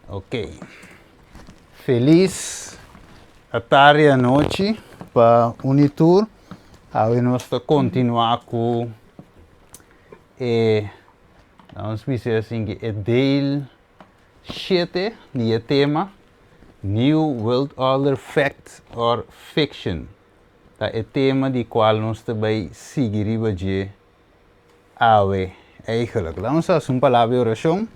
Ok. Felis atardi anochi pa un i tur. Awe nos ta kontinuá ku e, nos bisa asin, e deel 7 di e tema New World Order: Fact or Fiction. Ta e tema di kual nos ta bai sigui riba dje awe eigenlijk. Laga nos hasi un palabra di orashon,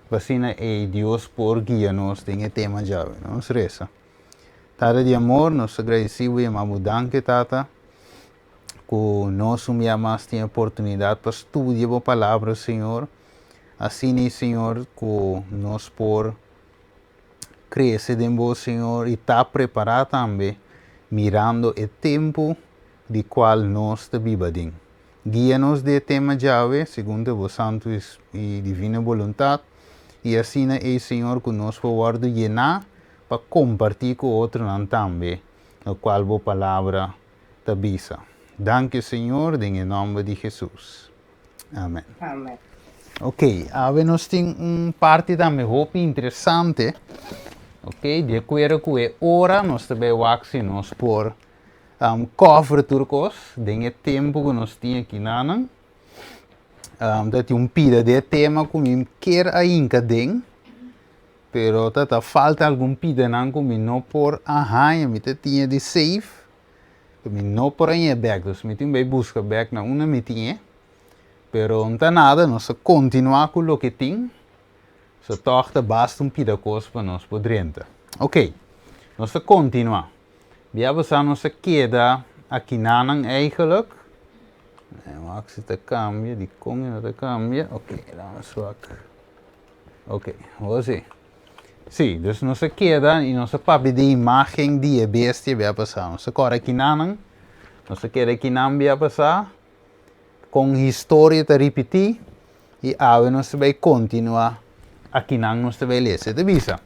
pa asina ei Dios por guia nos den e tema djawe. Nos resa. Tata di amor, nos ta gradisí bo i yama bo danki, Tata, ku nos un bia mas tin e oportunidat pa studia bo palabra, Señor. Asina, Señor, ku nos por krese den bo, Señor, i ta prepará tambe mirando e tempu di kual nos ta biba den. Guia nos den e tema djawe segun ta bo santu i divino boluntat, i asina ei, Señor, ku nos por wòrdu yená pa kompartí ku otronan tambe lokual bo palabra ta bisa. Danki, Señor, den e nòmber di Hesus. Amen. Amen. Ok, awe nos tin un parti tambe hopi interesante. Ok, di akuerdo ku e ora nos ta bai wak si nos por cover tur kos den e tempu ku nos tin aki nanan. Ta tin un pida di e tema ku mi kier a hinka den, pero ta ta falta algun pidanan ku mi no por a haña, mi ta tin di save, ku mi no por a haña bèk, dus mi tin bai buska bèk na unda mi tin e, pero no ta nada, nos ta kontinuá ku loke tin. So tòg ta basta un pida kos pa nos por drenta. Ok, nos ta kontinuá. Bia pasá nos a keda akinanan eigenlijk. Wak si ta kambia, dikon e no ta kambia? Ok, laga nos wak. Ok, awor si. Si, dus nos a keda i nos a papia di imágen di e bestia bia pasá. Nos a kòrda akinanan, nos a keda akinan bia pasá, kon historia ta ripití i awe nos ta bai kontinuá akinan nos ta bai lesa. E ta bisa,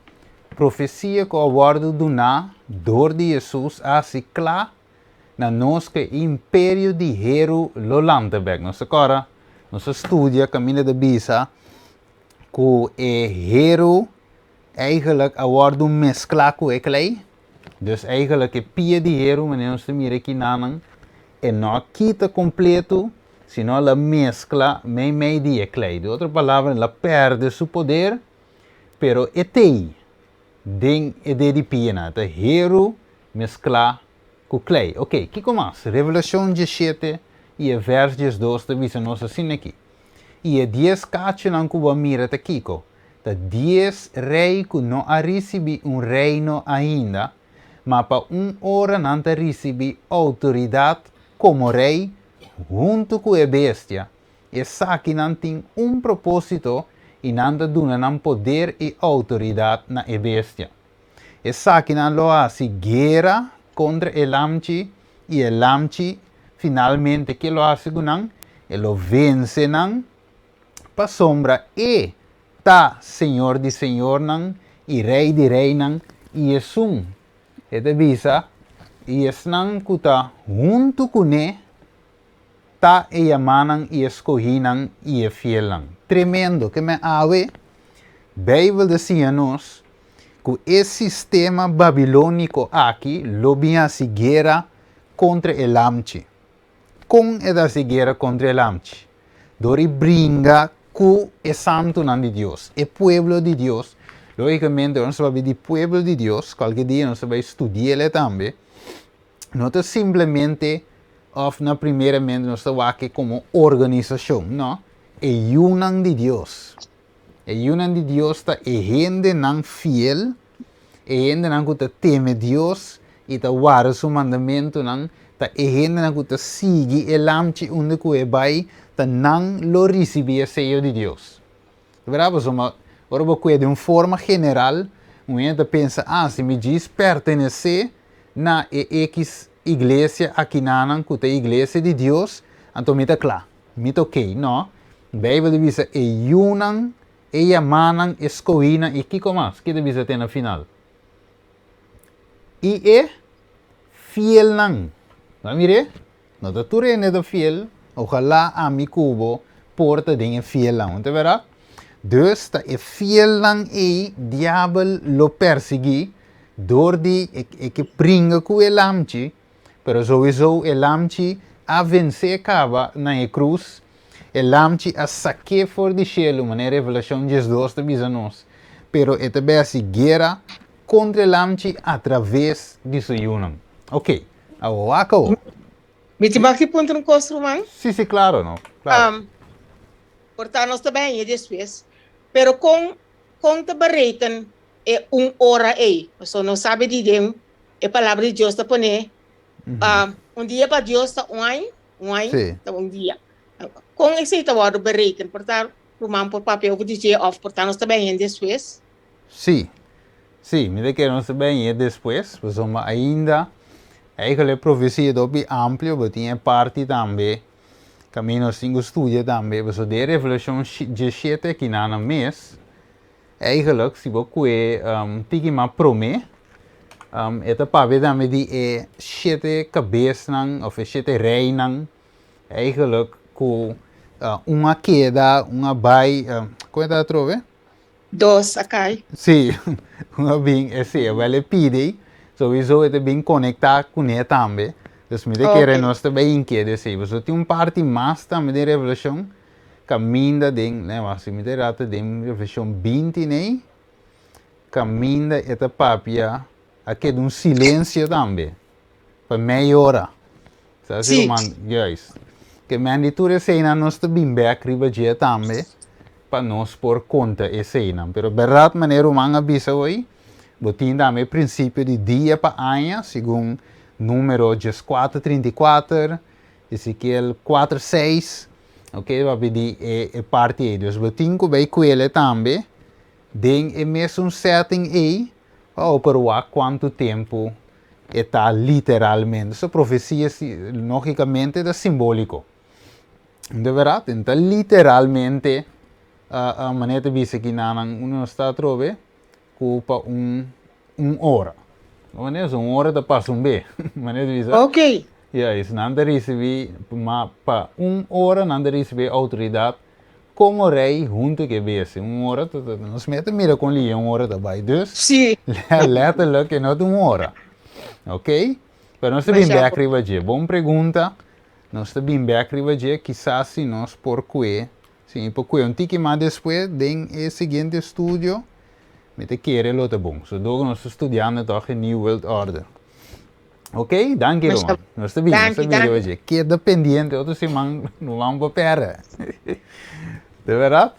Profesia ku a wòrdu duná dor di Hesus a hasi kla na nos ku e imperio di heru lo lanta bèk. Nos ta kòrda, nos a studia kaminda ta bisa ku e heru eigenlijk a wòrdu mesklá ku e klei. Dus eigenlijk e pia di heru, manera nos ta mira aki nanan, e no a kita kompleto, sino el a meskla meimei di e klei. Di otro palabra, el a pèrdè su poder, pero e t'ei den e de di pianan. Ta heru mesklá ku klei. Oké, kiko mas? Revelashon 17 i e vèrs 12 ta bisa nos asina aki, I e 10 kachunan ku bo a mira ta kiko? Ta 10 rei ku no a risibí un reino ainda, ma pa un ora nan ta risibí outoridat komo rei huntu ku e bestia. Esakinan tin un propósito i nan ta duna nan poder i outoridat na e bestia. Esakinan lo hasi guera kontra e lamchi i e lamchi finalmente ke lo hasi ku nan? E lo vense nan pasobra e ta Señor di señornan i Rei di reinan i esun, e ta bisa, i esnan ku ta huntu kuné ta e yamánan i e skohínan i e fielnan. Tremendo! Ke men awe, Beibel ta siña nos ku e sistema babilóniko aki lo bin hasi guera kontra e Lamchi. Kon e ta hasi guera kontra e Lamchi? Dor di bringa ku e santunan di Dios, e pueblo di Dios. Lógikamente, ora nos ta papia di pueblo di Dios, kualke dia nos ta bai studi'el tambe, no ta simplemente òf na primeramente nos ta wak e komo organisashon, no. E yunan di Dios. E yunan di Dios ta e hendenan fiel, e hendenan ku ta teme Dios i ta warda su mandamentunan, ta e hendenan ku ta sigui e Lamchi unda ku e bai, ta nan lo risibí e seyo di Dios. Ta berdad? Pasobra ora bo kue den un forma general, un hende ta pensa, ah, si mi djis pertenesé na e ekis iglesia akinanan ku ta e iglesia di Dios, anto mi ta kla, mi ta okey. No, Beibel ta bisa e yunan, e yamanan, e skohinan i kiko mas? Ki ta bisa te na final? I e fielnan. Bo a mir'é? No ta tur hende ta fiel. Ojalá ami ku bo por ta den e fielnan. No ta berdad? Dus ta e fielnan ei diabel lo persiguí dor di e ke bringa ku e lamchi, pero souiso e lamchi a vensé kaba na e krus, e lamchi a sak'é for di shelu, manera Revelashon 12 ta bisa nos, pero e ta bai hasi guera kontra e lamchi atraves di su yunan. Ok, awor wak awor. Mi tin bak di puntra un kos, ruman? Sí, sí, klaro, no, klaro. Por ta nos ta bai haña despues, pero kon kon ta bereken e un ora ei? Pasobra nos sabi di den e palabra di Dios ta pone un dia pa Dios ta un aña, un aña ta un dia. Kon esei ta wòrdu bereken? Por ta ruman por papia over di dje òf por ta nos ta bai haña despues? Sí, sí, mi ta kere nos ta bai haña despues, pasobra ainda eigenlijk e profesia ta hopi amplio, bo tin e parti tambe Kaminda nos tin ku studia tambe, pasobra den Revelashon 17 akinan nan mes, eigenlijk si bo kue tiki mas promé, e ta papia tambe di e shete kabesnan òf e shete reinan eigenlijk ku un a keda, un a bai, kon e ta atrobe? Dos a kai. Sí, un a bin, e sí, awel e pidi, souiso e ta bin konektá kuné tambe. Dus mi ta kere nos ta bai inkiet esei. Pasobra tin un parti mas tambe den Revelashon kaminda den, ne wak, si mi ta rata den Revelashon 20 nei, kaminda e ta papia, a keda un silensio tambe. Pa mei ora. Sa si ruman, juist. Ke men di tur eseinan nos ta bin bek riba dje tambe pa nos por konta eseinan. Pero bèrdat manera ruman a bisa hoy, bo tin tambe e prinsipio di dia pa aña segun Numero 14 34, Ezekiel 4 6, ok, papia di e parti ei. Dus bo tin ku bai kuele tambe den e mesun setting ei pa bo por wak kuantu tempu E ta literalmente. So profesia si logicamente ta simbolico. De verdad, e ta literalmente manera ta bisa ki nanan uno nos ta atrobe ku pa un un ora. Manera so un ora ta pasa un be. Manera ta bisa. Ok. Juist, nan ta ricibi ma pa un ora nan ta ricibi autoridad Como rey hunto ke bese un ora ta ta nos mester mira con liye un ora ta bay dus Sí. letterlijk e no ta un ora ok pero nos ta bin Masha bek riba dje bon pregunta nos ta bin bek riba dje kisas si nos por kue si mi por kue un tiki mas despues den e siguiente estudio mi ta kere lo ta bon so dor ku nos ta studiando tog e new world order. Ok, danki Masha ruman. Nos ta bin, nos ta danki, bin riba danki. dje. Keda pendiente, otro siman no ban por perde. De verdad?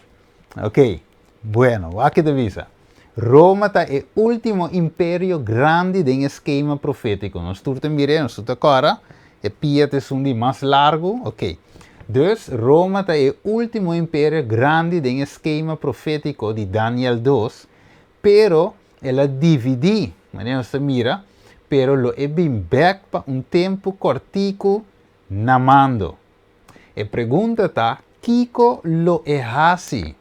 Ok, bueno, wak ki ta bisa. Roma ta e ultimo imperio grandi den e skema profétiko. Nos tur ta mir'é, nos tur ta kòrda. E pia ta esun di mas largu. Ok. Dus, Roma ta e ultimo imperio grandi den e skema profétiko di Daniel 2, Pero el a dividí, manera nos ta mira, pero lo e bin bèk pa un tempu kòrtiku na mando. E pregunta ta, kiko lo e hasi?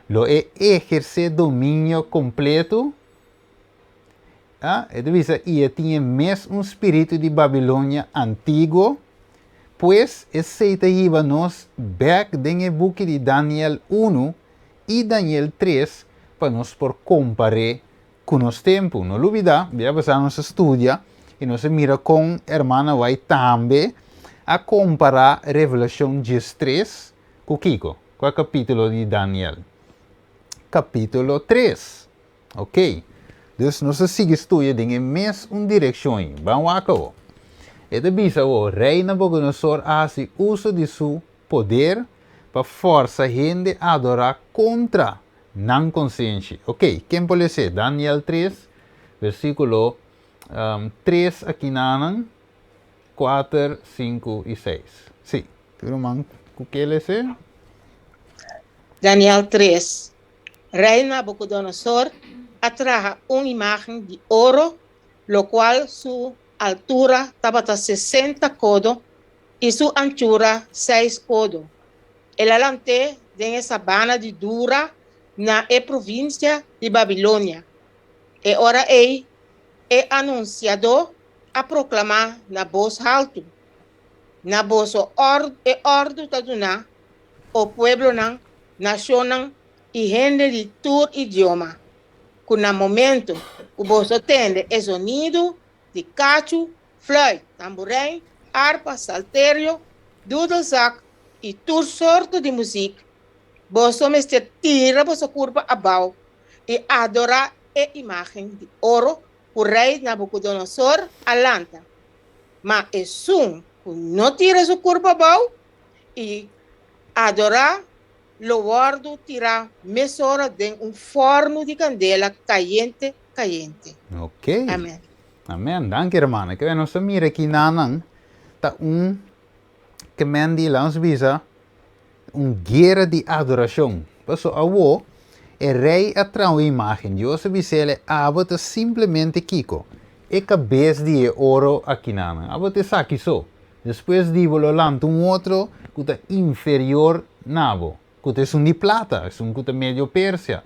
Lo e ehersé dominio kompletu? A, e ta bisa, i e tin e mes un spiritu di Babilonia antiguo. Pues, esei ta hiba nos bèk den e buki di Daniel unu, i Daniel 3 pa nos por kompar'é ku nos tempu. No lubidá, bia pasá nos a studia i nos a mira kon Hermana White tambe a kompará Revelashon 13 ku kiko? Kua kapítulo di Daniel? Kapítulo 3. Ok. Dus nos a sigui studia den e mes un direkshon ei. Ban wak awor. E ta bisa awor, Rei Nabucodonosor a hasi uso di su poder pa forsa hende adorá kontra nan konsenshi. Ok, ken por les'é? Daniel 3, versíkulo 3 akinanan, 4, 5 i 6. Sí, tur ruman ku ke les'é? Daniel 3, Rei Nabucodonosor a traha un imágen di oro, lokual su altura tabata 60 kodo i su anchura seis kodo. El a lant'é den e sabana di Dura na e provinsia di Babilonia. E ora ei e anunsiadó a proklamá na bos haltu, Na boso e òrdu ta duná, o pueblonan, nashonnan, i hende di tur idioma, ku na momento ku boso tende e zonidu di kachu, fluit, tamburein, arpa, salterio, dudelzak i tur sorto di muzik, boso mester tira boso kurpa abou i adorá e imágen di oro ku Rei Nabukodonosor a lanta. Ma esun ku no tira su kurpa abou i adorá lo wòrdu tirá mesora den un fòrnu di kandela kayente kayente. Ok. Amen. Amen. Danki hermana. Ke nos ta mira aki nanan ta un ke men di laat ons bisa un guera di adorashon. Paso awo e rei a traha un imagen. Dios a bis'el abo ta simplemente kiko? E kabes di e oro aki nanan. Abo ta esaki so. Despues di bo lo lanta un otro ku ta inferior na bo, ku ta esun di plata, esun ku ta medio Persia.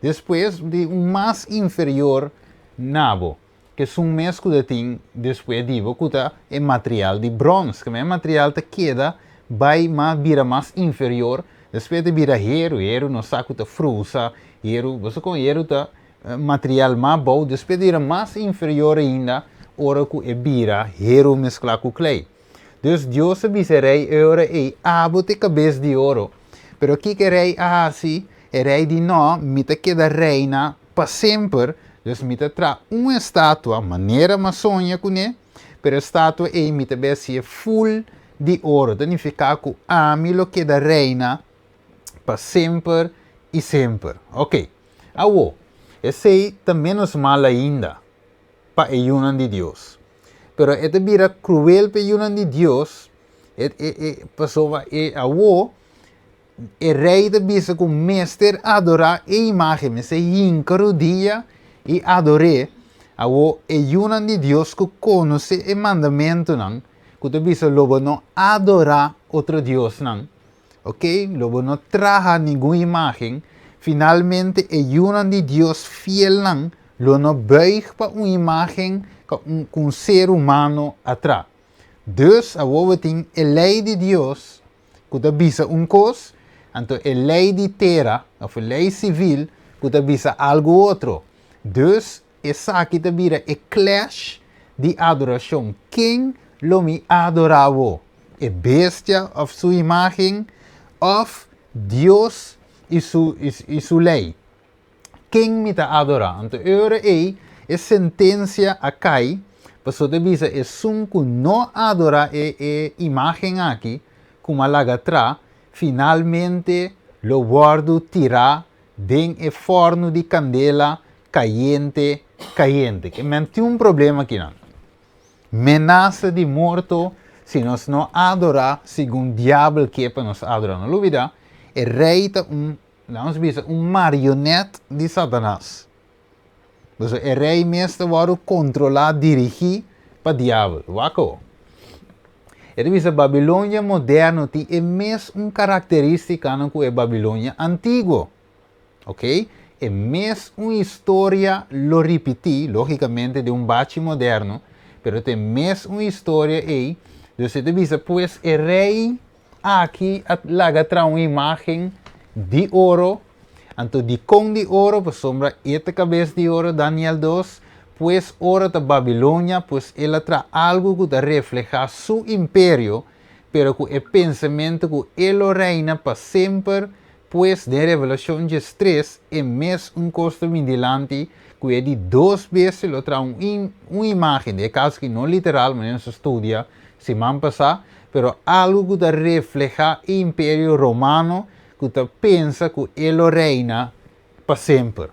Despues di un mas inferior na bo, ku esun mes ku ta tin despues di bo, ku ta e material di brons. Keme e material ta keda bai mas bira mas inferior, despues ta bira heru. Heru nos sa ku ta frusa, heru, bo sa kon heru ta material mas abou, despues ta bira mas inferior ainda ora ku e bira heru mesklá ku klei. Dus Dios a bisa e rei e ora ei, Abo ta e kabes di oro. Pero kiko e rei a hasi? E rei di, No, mi ta keda reina pa semper, dus mi ta traha un estatua manera mi a soña kuné, pero e statua ei mi ta bai hasié ful di oro. Ta nifiká ku ami lo keda reina pa semper i semper. Oké, awo, esei ta ménos mal ainda pa e yunan di Dios. Pero e ta bira kruel pa e yunan di Dios, e, e, e, pasobra e awo, e rei ta bisa ku mester adorá e imágen, mester hinka rudia i ador'é. Awo, e yunan di Dios ku konosé e mandamentunan, ku ta bisa lo bo no adorá otro diosnan, Ok, lo bo no traha ningun imágen. Finalmente e yunan di Dios fielnan lo no buig pa un imágen ku un ser humano a traha. Dus awor bo tin e lei di Dios ku ta bisa un kos, anto e lei di tera òf e lei sivil ku ta bisa algu otro. Dus esaki ta bira e clash di adorashon. Ken lo mi adorá awor? E bestia òf su imágen òf Dios i su i su lei? Ken mi ta adorá? Anto e ora ei e sentensia a kai, pasobra ta bisa esun ku no adorá e e imágen aki ku mi a laga tra, finalmente lo wòrdu tirá den e fòrnu di kandela kayente kayente. Ke men tin un problema akinan. Menasa di morto si nos no adorá segun diabel ke pa nos adorá. No lubidá, e rei ta un, laga nos bisa, un marionèt di Satanas. Pasobra e rei mes ta wòrdu kontrolá, dirigí pa diabel. Wak awor. E ta bisa Babilonia moderno tin e mes un karakterístikanan ku e Babilonia antiguo. Ok, e mes un historia lo ripití, lógicamente den un bachi moderno, pero ta e mes un historia ei. Dus e ta bisa, pues e rei aki a laga traha un imágen di oro, anto dikon di oro? Pasobra e ta kabes di oro, Daniel dos, pues oro ta Babilonia, pues el a traha algu ku ta reflehá su imperio, pero ku e pensamentu ku e lo reina pa semper. Pues den Revelashon 13 e mes un kos ta bin dilanti ku e di dos bes lo traha un un imágen, den e kaso aki no literal manera nos a studia siman pasá, pero algu ku ta reflehá e imperio romano ku ta pensa ku e lo reina pa semper.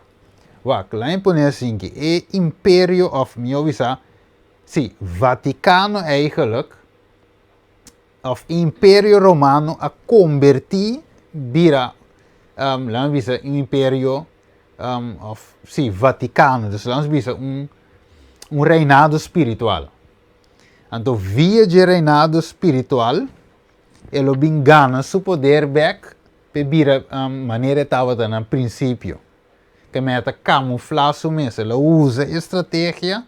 Wak, laña pone asinki, e imperio òf mihó bisá, sí, Vatikano eigenlijk, Of Imperio Romano a kombertí bira, laat me bisa, un imperio, of sí, Vatikano, dus laat nos bisa un, un reinado spiritual. Anto via dje reinado spiritual, e lo bin gana su poder bek p'e bira manera e tabata na prinsipio. Ke meta kamuflá su mes, el a usa e strategia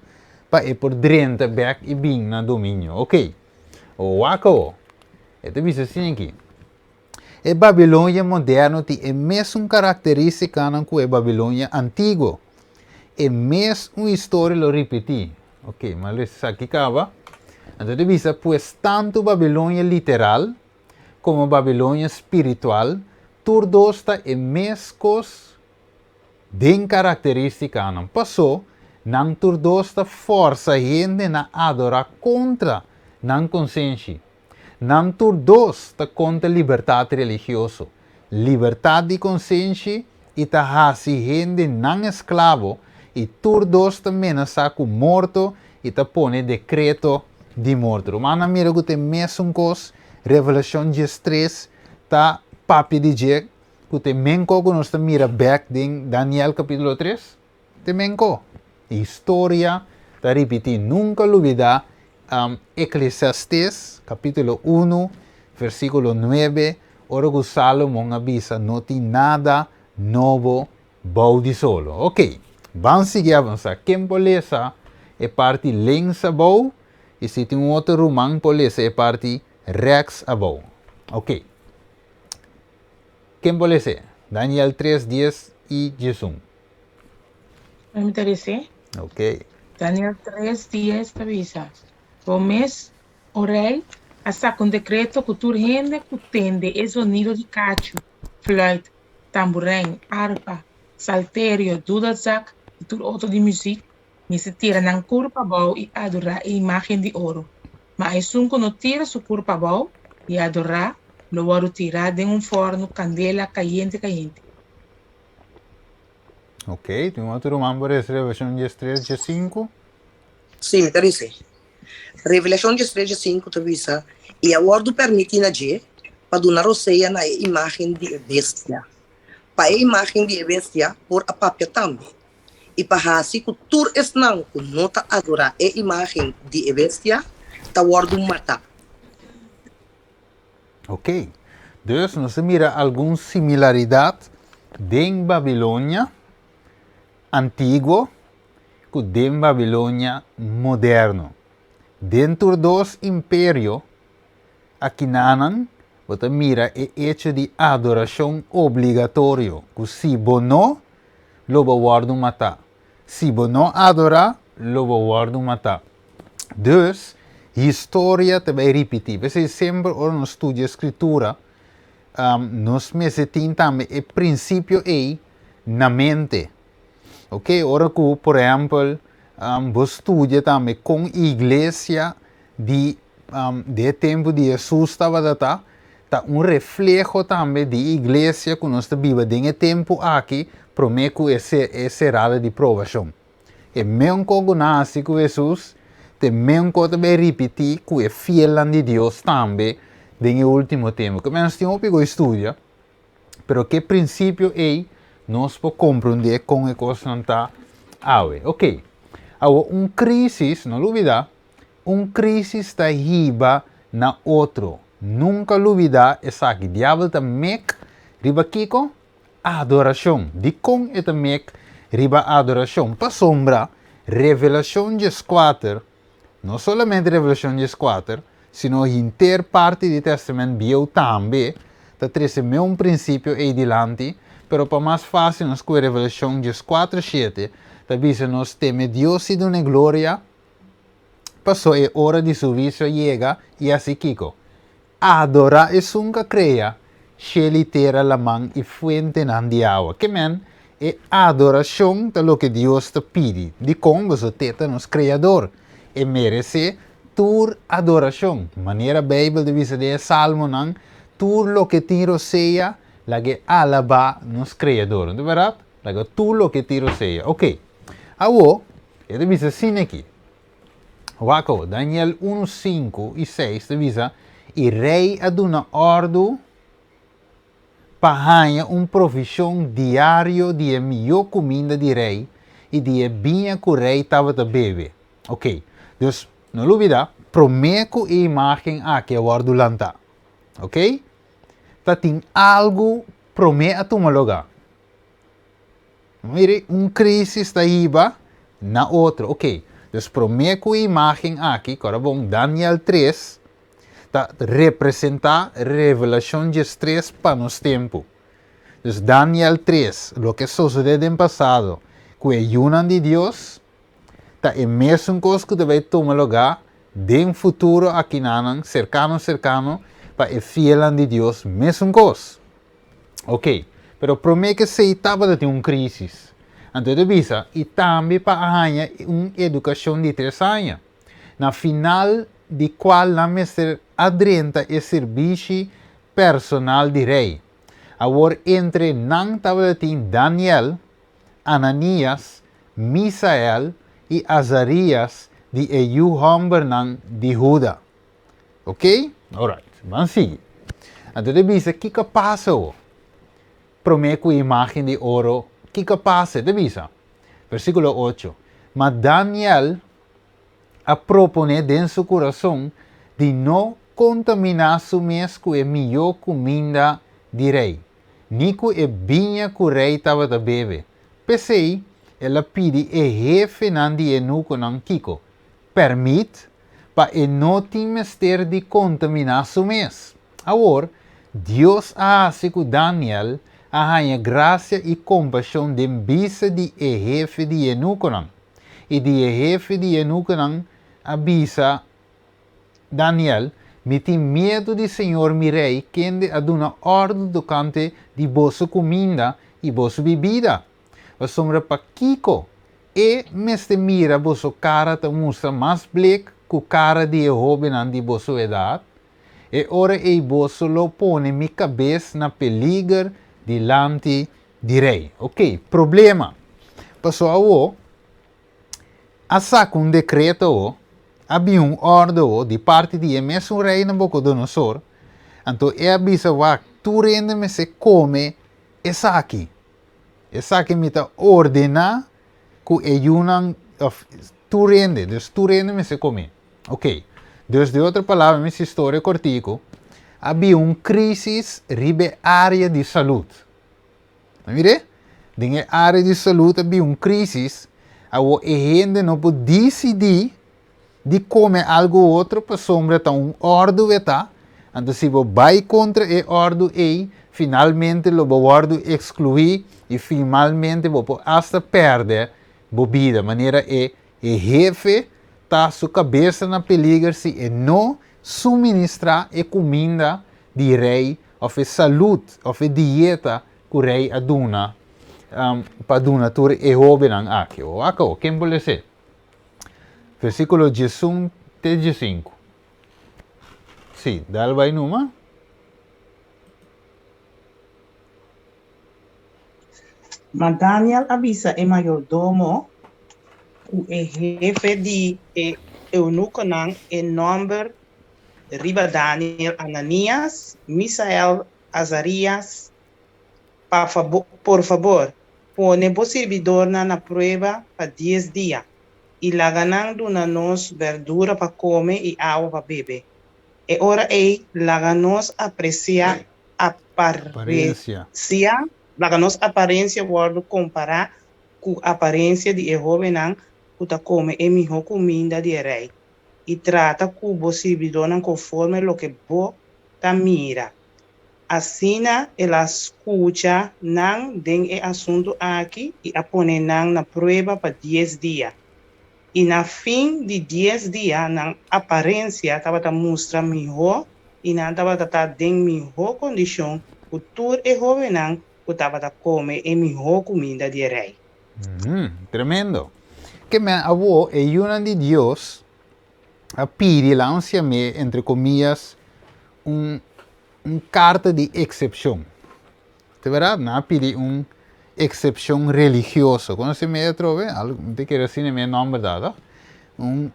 pa e por drenta bek i bin na dominio. Oké, wak awo. E ta bisa asin aki. E Babilonia moderno tin e mesun karakterístikanan ku e Babilonia antiguo. E mes un historia lo ripití. Ok, m'a lesa esaki kaba. Anto ta bisa, pues tantu Babilonia literal komo Babilonia spiritual, tur dos ta e mes kos den karakterístikanan. Pasó, nan tur dos ta fòrsa hende na adorá kontra nan konsenshi. Nan tur dos ta kontra libertat religioso, libertat di konsenshi i ta hasi hende nan esklabo i tur dos ta menasá ku morto i ta pone dekreto di morto. Rumannan mira ku ta e mesun kos Revelashon 13 ta papia di dje ku ta e menko ku nos ta mira bèk den Daniel kapítulo 3. Te menko. Historia ta ripití. Nunka lubidá Eklesiastés kapítulo unu, versíkulo nuebe, ora ku Sálomon a bisa no tin nada nobo bou di solo. Oké, ban sigui avansá. Ken por lesa e parti links abou? I si tin un otro ruman por lesa e parti rèks abou. Oké. Ken por les'é? Daniel 3, 10 i 11. Mi ta les'é. Ok. Daniel 3, 10 ta bisa, Bo mes, o rei, a saka un dekreto ku tur hende ku tende e zonido di kachu, fluit, tamburein, arpa, salterio, dudelzak i tur otro di muzik, mester tira nan kurpa abou i adorá e imágen di oro. Ma esun ku no tira su kurpa abou i adorá, lo wòrdu tirá den un fòrnu kandela kayente kayente. Ok, tin un otro ruman por lesa Revelashon 13, 15? Sí, mi ta lesa. Revelashon 13, 15 ta bisa, I a wòrdu pèrmití na dje pa duna rosea na e imágen di e bestia, pa e imágen di e bestia por a papia tambe, i pa hasi ku tur esnan ku no ta adorá e imágen di e bestia ta wòrdu matá. Ok, dus nos ta mira algun similaridat den Babilonia antiguo ku den Babilonia moderno. Den tur dos imperio akinanan bo ta mira e echo di adorashon obligatorio, ku si bo no, lo bo wòrdu matá. Si bo no adorá, lo bo wòrdu matá. Dus, historia ta bai ripití. P'esei semper ora nos studia Skritura, nos mester tin tambe e prinsipio ei na mente. Oke, ora ku, por ehèmpel, bo studia tambe kon iglesia di di e tempu di Hesus tabata ta, ta un refleho tambe di iglesia ku nos ta biba den e tempu aki promé ku e e serada di probashon. E meunko ku nan hasi ku Hesus ta e meunko ta bai ripití ku e fielnan di Dios tambe den e último tempu. Ke nos tin hopi ku studia, pero ke prinsipio ei nos por komprondé kon e kosnan ta awe. Oke, awor un krísis, no lubidá, Un crisis ta hiba na otro. Nunca lubida esaki. Diabel ta mek riba kico? Adoracion. Dicon e ta mek riba adoracion? Pasobra Revelacion 14, no solamente Revelacion 14, sino henter parti di Testament Bieu tambe, ta trece meun principio ey dilanti, pero pa mas facil nos coge Revelacion 14, 7, ta bisa nos teme Dios y dun'e gloria, Paso e ora di su huisio a yega i hasi kiko? Adorá esun k'a krea shel i tera, laman i fuentenan di awa. Ke men, e adorashon ta loke Dios ta pidi. Dikon? Pasobra te ta nos Kreador. E meresé tur adorashon. Manera Beibel ta bisa den e Salmonan, Tur loke tin rosea, lag'é alabá nos Kreador. No ta bèrdat? Laga tur loke tin rosea. Oke. Awor, e ta bisa asina aki. Wak awor, Daniel unu, sinku i seis ta bisa, I rei a duna òrdu pa haña un provishon diario di e mihó kuminda di rei i di e biña ku rei tabata bebe. Oke, dus no lubidá, promé ku e imágen aki a wòrdu lantá, oke, ta tin algu promé a tuma lugá. Mire, un crisis ta hiba na otro. Ok, dus prome cu e imagen aki, cora bon, Daniel 3, Ta representá Revelashon 13 pa nos tempu. Dus Daniel 3, loke sosodé den pasado ku e yunan di Dios, ta e mesun kos ku ta bai tuma lugá den futuro akinanan serkano serkano pa e fielnan di Dios mesun kos. Ok, pero promé ku esei tabata tin un krísis. Anto e ta bisa, i tambe pa a haña un edukashon di tres aña, na final di kual nan mester a drenta e sirbishi personal di rei. Awor entre nan tabata tin Daniel, Ananias, Misael i Azarias di e yu hòmbernan di Huda. Ok? Alright, ban sigui. Anto ta bisa kiko a pasa awo? Promé ku e imágen di oro, kiko a pasa? E ta bisa, versíkulo ocho, Ma Daniel a proponé den su kurason di no kontaminá su mes ku e mihó kuminda di rei, ni ku e biña ku rei tabata bebe. P'esei, el a pidi e hefenan di enukonan kiko? Pèrmit pa e no tin mester di kontaminá su mes. Awor, Dios a hasi ku Daniel a haña grasia i kompashon den bista di e hefe di enukonan. I di e hefe di enukonan a bisa Daniel, Mi tin miedu di señor mi rei, kende a duna òrdu tokante di boso kuminda i boso bibida. Pasobra pakiko e mester mira boso kara ta mustra mas blek ku kara di e hóbennan di boso edat? E ora ei boso lo pone mi kabes na peliger dilanti di rei. Oké, problema. Pasobra awor a saka un dekreto awor, a bin un òrdu awor di parti di e mesun rei Nabukodonosor, anto e a bisa wak tur hende mester kome esaki. Esaki mi ta ordená ku e yunan òf tur hende, dus tur hende mester kom'é. Oké, dus di otro palabra mi si storia kòrtiku, a bin un krísis riba e área di salud. Ta mir'é? Den e área di salud a bin un krísis, awor e hende no por disidí di kome algu u otro pasobra ta un òrdu e ta, anto si bo bai kontra e òrdu ei, finalmente lo bo wòrdu ekskluí i finalmente bo por asta pèrdè bo bida, manera e e hefe ta su kabesa na peliger si e no suministrá e kuminda di rei òf e salud òf e dieta ku rei a duna pa duna tur e hóbennan aki. Wak awor, ken por les'é? Versíkulo 11 te 15. Sí, dal bai numa. Ma Daniel a bisa e mayordomo ku e hefe di e eunukonan e nòmber riba Daniel, Ananias, Misael, Azarias, Pa por fabor, pone bo sirbidornan na prueba pa dies dia, i laga nan duna nos berdura pa kome i awa pa bebe. E ora ei laga nos apresiá aparensia, laga nos aparensia wòrdu kompará ku aparensia di e hóbennan ku ta kome e mihó kuminda di e rei, i trata ku bo sirbidornan konforme loke bo ta mira. Asina el a skucha nan den e asuntu aki i a pone nan na prueba pa dies dia. I na fin di dies dia nan aparensia tabata mustra mihó i nan tabata ta den mihó kondishon ku tur e hóbennan ku tabata kome e mihó kuminda di e rei. Tremendo! Ke men awor e yunan di Dios a pidi lansia me, entre komillas, un un karta di eksepshon. Ta bèrdat? Nan a pidi un eksepshon religioso. Kono si me atrobe? Algu, mi ta kere asina mi e nòmber ta, tòg? Un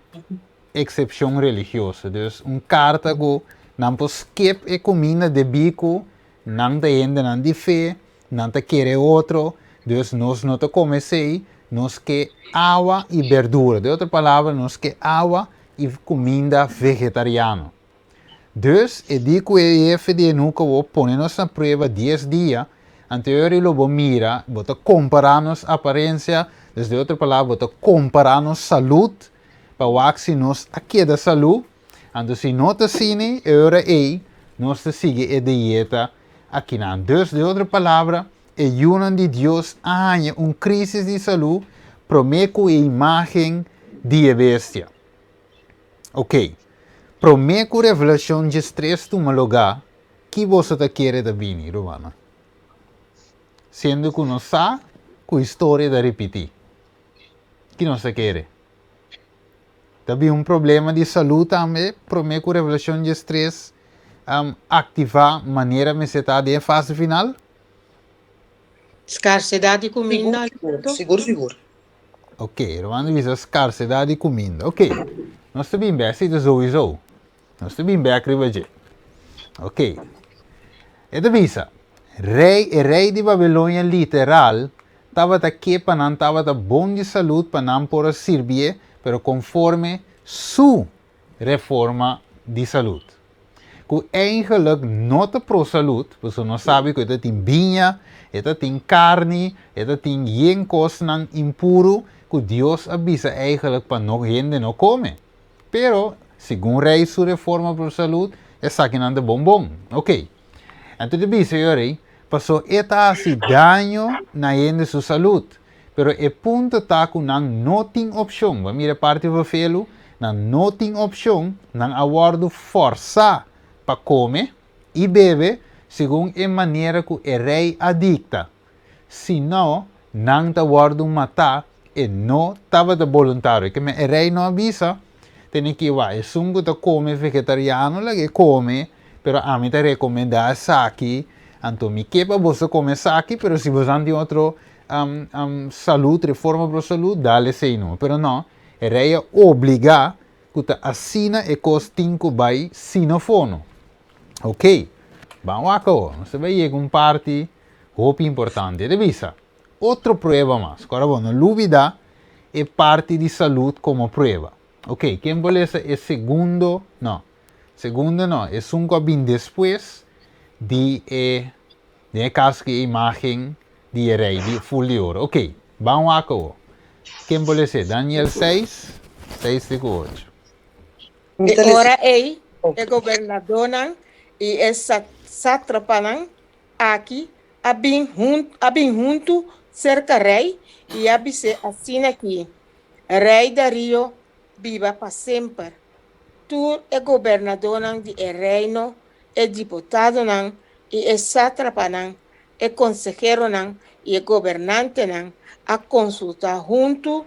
eksepshon religioso. Dus un karta ku nan por skip e kuminda debí ku nan ta hendenan di fe, nan ta kere otro, dus nos no ta kome esei, nos ke awa i berdura. Den otro palabra, nos ke awa i kuminda vegetariano. Dus, e di ku e hefe di enuko bo pone nos na prueba dies dia, anterior i lo bo mira, bo ta kompará nos aparensia, dus den otro palabra bo ta kompará nos salud pa wak si nos a keda salú. Anto si no ta asina, e ora ei nos ta sigui e dieta akinan. Dus, den otro palabra, e yunan di Dios a haña un krísis di salú promé ku e imágen di e bestia. Oké, promé ku Revelashon 13 tuma lugá, ki boso ta kere ta bini, rumannan? Siendo ku nos sa ku historia ta ripití, ki nos ta kere? Ta bin un problema di salú tambe promé ku Revelashon 13 aktivá manera mester ta den e fase final? Skarsedat di kuminda. Sigur, sigur. Ok, ruman ta bisa skarsedat di kuminda. Ok, nos ta bin bek, si ta souiso. Nos ta bin bek riba dje. Ok. E ta bisa, Rei, e rei di Babilonia literal tabata ke pa nan tabata bon di salud pa nan por a sirbié, pero konforme su reforma di salud. Ku eigenlijk no ta pro salud, pasobra nos sabi ku e ta tin biña, e ta tin karni, e ta tin yen kosnan impuru ku Dios a bisa eigenlijk pa no hende no kome. Pero, segun rei su reforma pro salud, esakinan ta bon bon. Ok. Anto ta bisa yo rei, paso e ta hasi daño na hende su salud. Pero e punto ta ku nan no tin opshon. Bo a mira e parti vervelu? Nan no tin opshon, nan a wòrdu fòrsá pa kome i bebe segun e manera ku e rei a dikta. Si no, nan ta wòrdu matá, e no tabata boluntario. Ke men e rei no a bisa, Tene ki wak, esun ku ta kome vegetariano laga e kome, pero ami ta rekomendá esaki, anto mi ke pa boso kome esaki, pero si boso tin otro salud, reforma pro salud, dale esei no. Pero no, e rei a obligá ku ta asina e kos tin ku bai sino fono. Ok, ban wak awor, nos ta bai yega un parti hopi importante. E ta bisa, Otro prueba mas. Kora bo no lubida e parti di salud komo prueba. Ok, ken por lesa e segundo, no, segundo no, esun ku a bin despues di e, den e kaso ku e imagen di e rei di ful di oro. Ok, ban wak awo. Ken por les'é? Daniel seis, seis te ku ocho. E ora ei e gobernadónan i e sátrapanan aki a bin a bin huntu serka rei i a bis'é asin'akí, Rei Darío biba pa semper. Tur e gobernadónan di e reino, e diputadonan i e sátrapanan, e konseheronan i e gobernantenan a konsultá huntu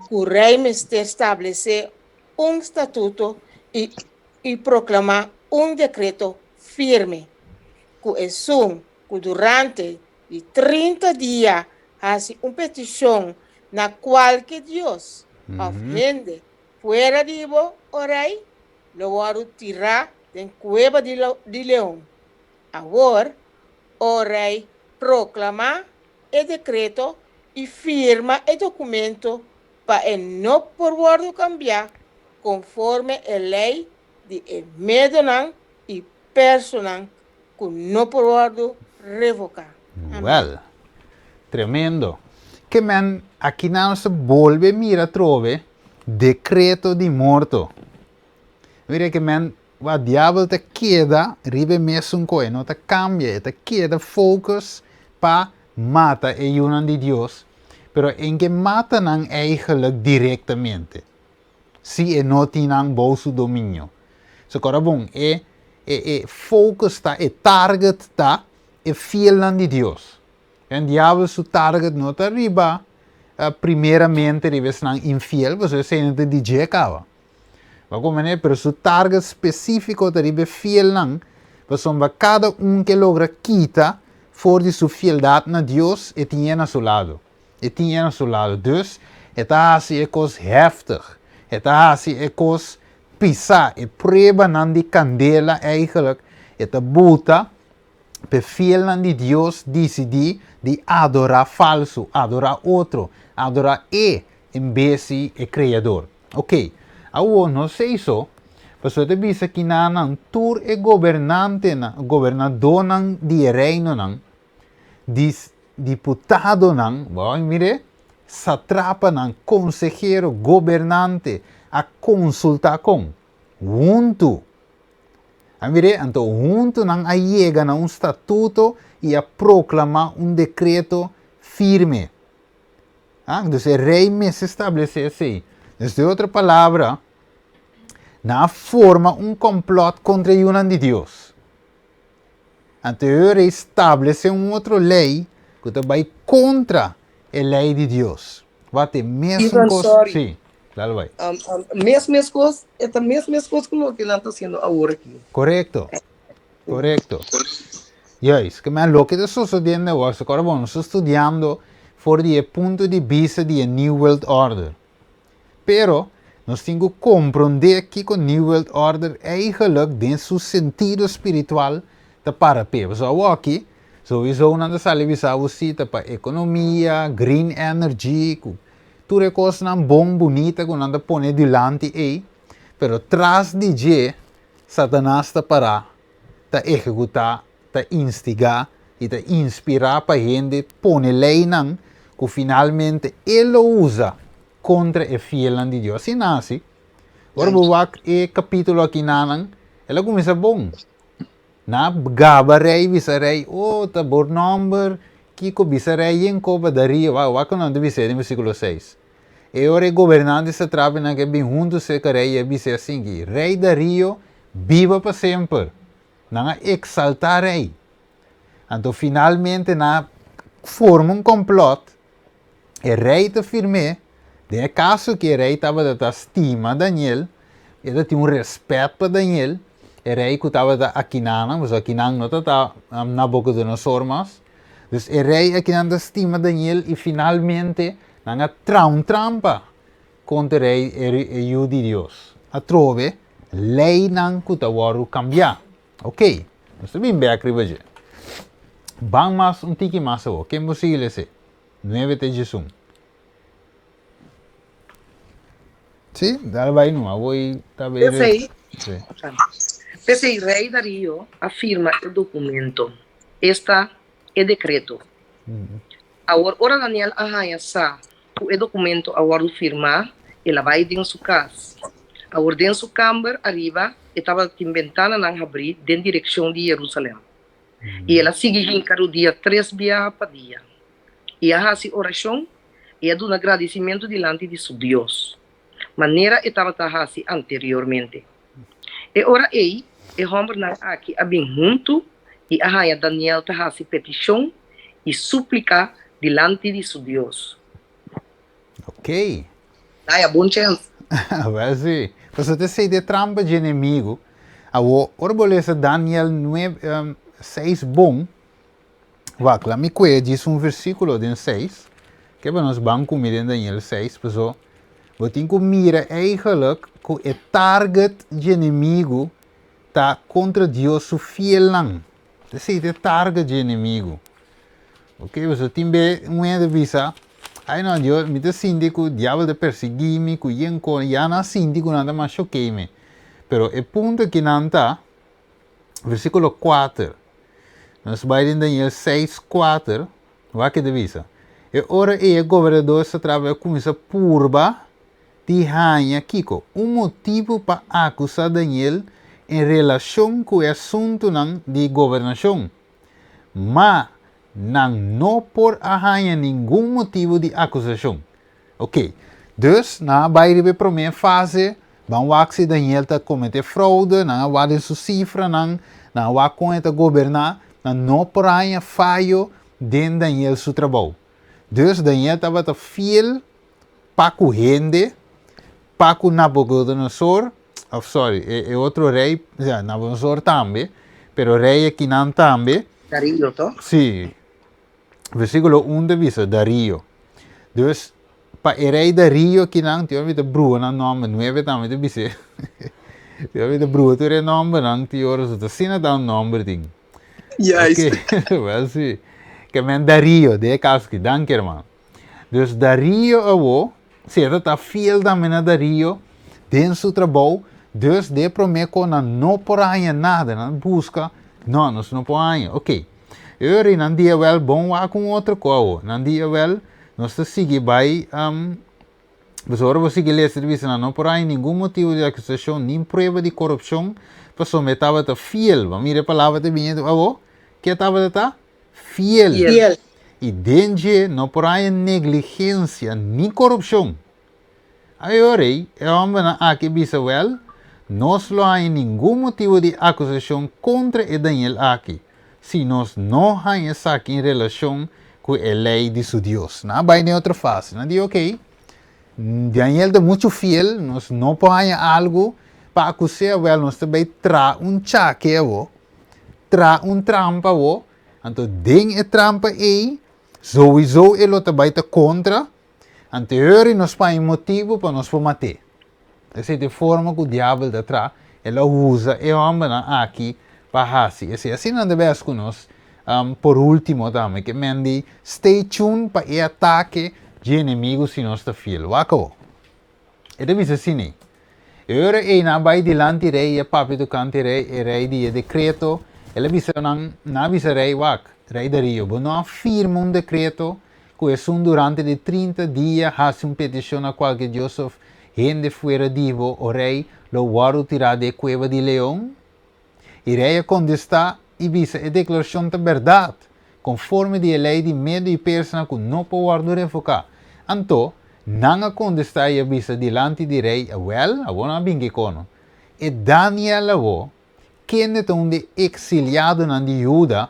ku rei mester stablesé un statuto i i proklamá un dekreto firme, ku esun ku durante di 30 dia hasi un petishon na kualke dios òf hende fuera di bo, o rei, lo wòrdu tirá den kueba di leon. Awor, o rei, proklamá e dekreto i firma e dokumento pa e no por wòrdu kambiá konforme e lei di e medonan i personan ku no por wòrdu revoká. Amèn. Wèl, tremendo. Ke men akinan nos ta bolbe mira atrobe dekreto di morto. Mira ke men wak diabel ta keda riba e mesun kos, e no ta kambia, e ta keda focus pa mata e yunan di Dios, pero en ke mata nan eigenlijk direktamente. Si e no tin nan bou su dominio. So kora bon, e e e focus ta, e target ta e fielnan di Dios. En diabel su target no ta riba primeramente riba esnan infiel, pasobra esei no ta di dje kaba. Bo a komprende? Pero su target spesífiko ta riba e fielnan, pasobra kada un ke logra kita for di su fieldat na Dios, e tin e na su lado. E tin e na su lado. Dus, e ta hasi e kos heftig. E ta hasi e kos pisá. E pruebanan di kandela eigenlijk e ta buta p'e fielnan di Dios disidí di adorá falsu, adorá otro, adorá e en bes di e Kreador. Oké, awor no sei so, pasobra e ta bisa kinanan tur e gobernantenan, gobernadónan di e reinonan, di diputadonan, bo a mir'é, satrapanan, konsehero, gobernante, a konsultá kon. Huntu. A mir'é, anto huntu nan a yega na un statuto i a proklamá un dekreto firme. Ah, dus e rei mester establesé esei. Dus den otro palabra, nan a forma un kòmplòt kontra e yunan di Dios. Anto e rei stablesé un otro lei ku ta bai kontra e lei di Dios. Wak e mesun Ivan, kos. sorry. Sí, dale bai. Um, um, mes mes kos, e ta mes mes kos ku loke nan ta hasiendo awor aki. Korekto. Korekto. Juist, ke men loke ta sosodiendo awor, so kòrda bon, nos ta studiando for di e punto di bista di e New World Order. Pero, nos tin ku komprondé kiko New World Order eigenlijk den su sentido spiritual ta para p'e. Pasobra awoki, souiso nan ta sali bisa bo si ta pa ekonomia, green energy, ku tur e kosnan bon bunita ku nan ta pone dilanti ei, pero tras di dje Satanas ta pará, ta ehekutá, ta instigá i ta inspirá pa hende pone leinan ku finalmente e lo usa kontra e fielnan di Dios. Asina hasi. Ora bo wak e kapítulo akinanan, el a kuminsá bon. Nan a gaba rei, bisa rei, O, ta bo nòmber, kiko bisa rei yen koba Darío. Wak, wak ku nan ta bis'é den versíkulo seis. E ora e gobernante satrapinan ke bin huntu serka rei i a bis'é asinki, Rei Darío, biba pa semper! Nan a eksaltá rei. Anto finalmente nan a forma un kòmplòt, e rei ta firm'é, den e kaso ku e rei tabata ta stima Daniel, e ta tin un rèspèt pa Daniel, e rei ku tabata akinanan, pasobra akinan no tabata Nabukodonosor mas, dus e rei akinan ta stima Daniel i finalmente nan a traha un trampa kontra e rei, e yu di Dios. Atrobe leinan ku ta wòrdu kambiá. Ok, nos ta bin bek riba dje. Ban mas un tiki mas awor. Ken bo sigui lese? Nuebe te djesun. Sí, dale bai no. Awor i ta bay P'esei, Sí. p'esei rei Darío a firma e dokumento, esta, e dekreto. Awor ora Daniel a haña sa ku e dokumento a wòrdu firmá, el a bai den su kas. Awor den su kamber ariba e tabatin bentananan habrí den direkshon di Yerusalèm. I el a sigui hinka rudia tres biaha pa dia, i a hasi orashon i a duna gradisimentu dilanti di su Dios, manera e tabata hasi anteriormente. E ora ei, e hòmbernan aki a bin huntu i a haña Daniel ta hasi petishon i súplika dilanti di su Dios. Ok. Haña bon chèns. Wèl sí. Pasobra ta esei ta e trampa dje enemigu. Awor, ora bo lesa Daniel nuebe, seis bon, wak, laat mi kue djis un versíkulo den seis, ke pa nos ban ku mi den Daniel seis, pasobra bo tin ku mira eigenlijk ku e target dje enemigu ta kontra Dios su fielnan. Esei ta e target dje enemigu. Ok, pasobra tin be un hende bisa, ai no, Dios, mi ta sinti ku diabel ta persiguí mi, ku yen kon, ya nan a sinti ku nan ta mas shok'é mi. Pero e punto akinan ta, versíkulo kuater, nos bai den Daniel seis kuater, wak e ta bisa, E ora ei e gobernador satrapa a kuminsá purba di haña kiko? Un motibu pa akusá Daniel en relashon ku e asuntunan di gobernashon. Ma nan no por a haña ningun motibu di akusashon. Oké, dus nan a bai riba e promé fase, ban wak si Daniel ta kometé froude, nan a wak den su sifranan, nan a wak kon e ta goberná, nan no por a haña fayo den Daniel su trabou. Dus Daniel tabata fiel pa ku hende, pa ku Nabucodonosor, of sorry, e, e otro rei, ja, Nabucodonosor tambe, pero rei akinan tambe. Darío, toch? Sí. Versículo 1 ta bisa Darío. Dus, pa e rei Darío akinan, ti ora ta brua nan nomber, 9 tambe ta bis'é. Ti ora ta brua tur e nombernan, ti ora so ta asina ta un nomber tin. Juist. Oké, wel sí. Ke men Darío, den e kaso aki, danki hermano. Dus Darío awo, si e ta ta fiel tambe na Darío den su trabou, dus den e promé kon nan no por a haña nada, nan buska, no, nos no por haña. Oké. E ora ei nan di awel bon wak un otro ko awo. Nan di awel, nos ta sigui bai. Pasobra ora bo sigui lesa ta bisa nan no por haña ningun motibu di akusashon nin prueba di korupshon pasobra e tabata fiel. Bo mira e palabra ta bini abo, ke tabata ta? Fiel. Fiel. I den dje no por haña negligensia ni korupshon. Ayora ei, e hòmbernan aki bisa, Wèl, nos lo haña ningun motibu di akusashon kontra e Daniel aki, si nos no haña esaki en relashon ku e lei di su Dios. Nan a bai den otro fase. Nan di, Oké, Daniel ta muchu fiel, nos no por haña algu pa akus'é. Wèl, nos ta bai traha un chake awor, traha un trampa awor, anto den e trampa ei, souiso e lo ta bai ta kontra. Anto e ora nos paña motibu pa nos por mat'é. Esei ta e forma ku diabel ta traha, el a usa e hòmbernan aki pa hasi esei. Asina nan ta bes ku nos. Por último tambe ke men di stay tuned pa e atake dje enemigu si nos ta fiel. Wak awor. E ta bisa asina. E ora ei nan a bai dilanti rei i a papia tokante rei, e rei di e dekreto. El a bisa nan, nan a bisa rei, Wak, rei Darío, bo no a firma un dekreto ku esun durante di 30 dia hasi un petishon na kualke dios òf hende fuera di bo, o rei, lo wòrdu tirá den e kueba di leon? I rei a kontestá i bisa, E deklarashon ta bèrdat, konforme di e lei di Medo i Persanan ku no por wòrdu revoká. Anto, nan a kontestá i a bisa dilanti di rei, Awèl, awor nan a bin kikono? E Daniel awor, kende ta un di e eksiliadonan di Huda,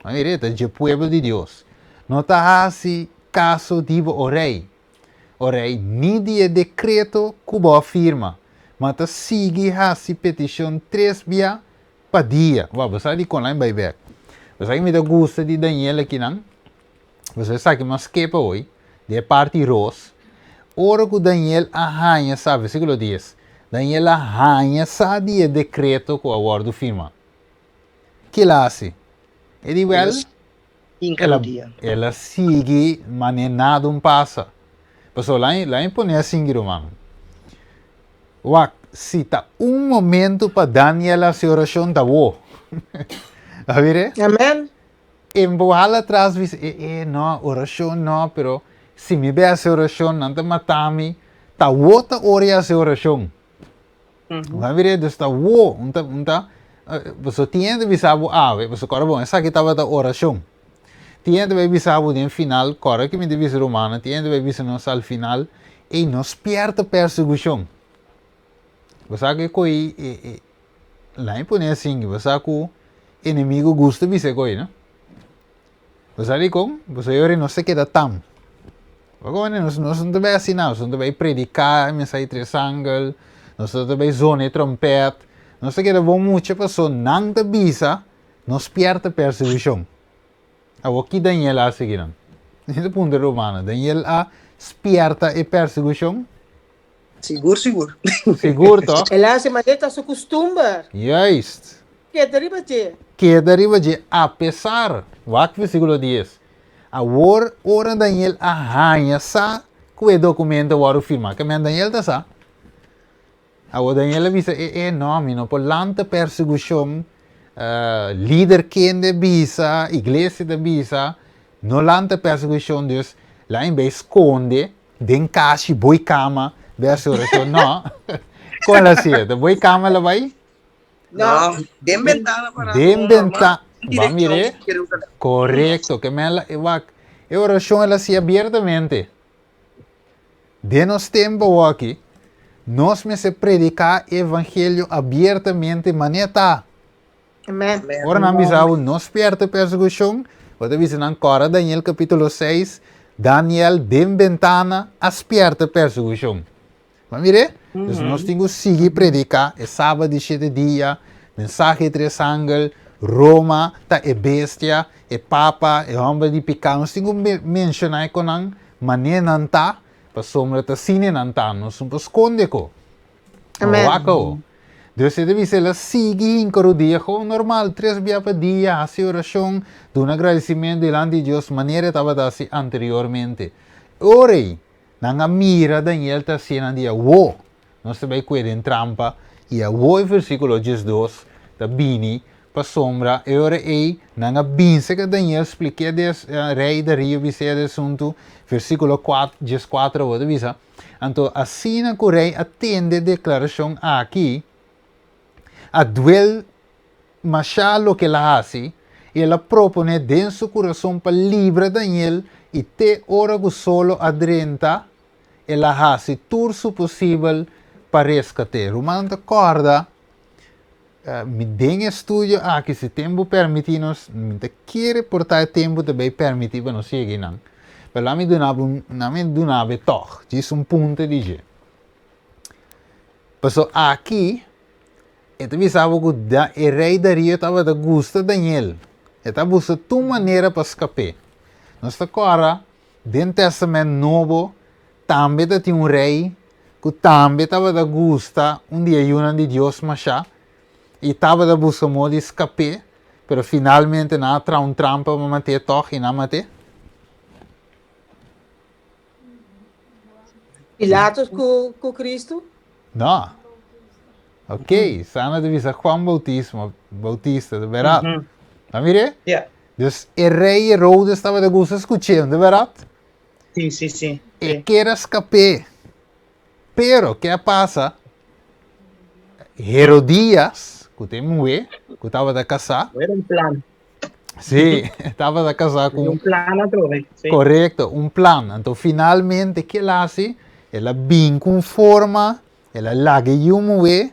a mira, e ta dje pueblo di Dios, no ta hasi kaso di bo, o rei, o rei, ni di e dekreto ku bo a firma, ma ta sigui hasi petishon tres bia pa dia. Wou, bo sa dikon lain bai bek. Bo sa ki mi ta gusta di Daniel akinan? Bo sa esaki mas skepa hoy, di e parti ros. Ora ku Daniel a haña sa, versíkulo dies, Daniel a haña sa di e dekreto ku a wòrdu firma. Kila hasi? E di, wèl, el a sigui manera nada un pasa. Pasobra lain pone asin, ruman. Wak, si ta un momento pa Daniel hasi orashon, ta bo. A mira? Amen. En bo hala atras bisa, e, e, no, orashon no, pero si mi bai hasi orashon, nan ta mata mi. Ta wo ta ora i hasi orashon. Bo a mira? Dus ta wo, un ta, un ta, pasobra tin hende bisa bo awe, pasobra kòrda bon, esaki tabata orashon. Tin hende bai bisa bo den final, kòrda ke mi ta bisa rumannan, tin hende bai bisa nos al final, ey, no spierta persekushon. Bo sa ke koi, e, e, laat mi pone asin, bo sa ku enemigo gusta bisa e koi, no? Bo sa dikon? Pasobra e ora nos ta keda tam. Bo kono nos nos no ta bai hasi nada, nos no ta bai prediká e mensahe tres angel, nos no ta bai zona e trompèt, nos ta keda bon mucha pasobra nan ta bisa nos pièrta persekushon. Awor ki Daniel a hasi akinan? Mi ta puntra rumannan, Daniel a spièrta e persekushon? Sigur, sigur. Sigur toch? El a hasi manera ta su kustumber. Juist. Keda riba dje. Keda riba dje apesar. Wak versíkulo dies. Awor ora Daniel a haña sa ku e dokumento a wòrdu firmá. Ke men Daniel ta sa. Awor Daniel a bisa, e e no, mi no por lanta persekushon. Lider kende bisa, iglesia ta bisa, no lanta persekushon, dus laat mi bai skonde. Den kashi boi kama bai hasi orashon no. Kon el hasi e? Ta boi kama el a bai? No, den bentana para Den bentana. Ba mire. Korekto. Ke men e wak e orashon el hasi abiertamente. Den nos tempo awoki nos mester prediká e evangelio abiertamente manera ta. Amen. Ora nan bisa bo no spierta persekushon, bo ta bisa nan kòrda Daniel kapítulo 6, Daniel den bentana a spierta persekushon. Bo a mir'é? Dus nos tin ku sigui prediká e sabat di shete dia, mensahe tres angel, Roma ta e bestia, e papa, e hòmber di piká. Nos tin ku menshoná e konan manera nan ta, pasobra ta asina nan ta, nos no por skonde ko. Amen. Wak Dus e ta bisa el a sigui hinka rodia gewoon normal, tres bia pa dia, hasi orashon, duna gradisimentu dilanti di Dios manera e tabata hasi anteriormente. Ora ei, nan a mira Daniel ta hasié nan di awó, nos ta bai kue den trampa, i awó e versíkulo 12 ta bini pasobra e ora ei nan a binse ku Daniel splik'é des rei Darío bis'é e asuntu, versíkulo 14 awó ta bisa. Anto asina ku rei a tende e deklarashon aki, a duel mashá loke el a hasi, i el a proponé den su kurason pa libra Daniel i te ora ku solo a drenta, el a hasi tur su posibel pa reskat'é. Ruman ta kòrda, mi den e studio aki, si tempu permití nos, mi ta kere por ta e tempu ta bay permití pa nos yega einan, pero laat mi duna bo un, laat mi duna bo e tòg, djis un punto di dje. Pasobra aki e ta bisa bo ku e rei Darío tabata gusta Daniel, e ta buska tur manera pa skap'é. Nos ta kòrda Den Testament Nobo tambe ta tin un rei ku tambe tabata gusta un di e yunan di Dios mashá i tabata buska modo di skap'é, pero finalmente nan a traha un trampa pa mat'é tòg i nan a mat'é. Pilatus ku Kristu? No. Ok, Sana ta bisa Juan Bautismo, Bautista, ta berat? Ta mir'é? Ja. Dus e rei Herodes tabata gusta skuch'é, no ta berat? Sí, sí, sí. E ker a skap'é. Pero, ke a pasa? Herodias, ku ta e muhé, ku tabata kasá. Era un plan. Sí, tabata kasá ku. Un plan atrobe. Sí. Korekto, un plan. Anto finalmente, ke el a hasi? El a bin ku un forma, el a laga e yu muhé,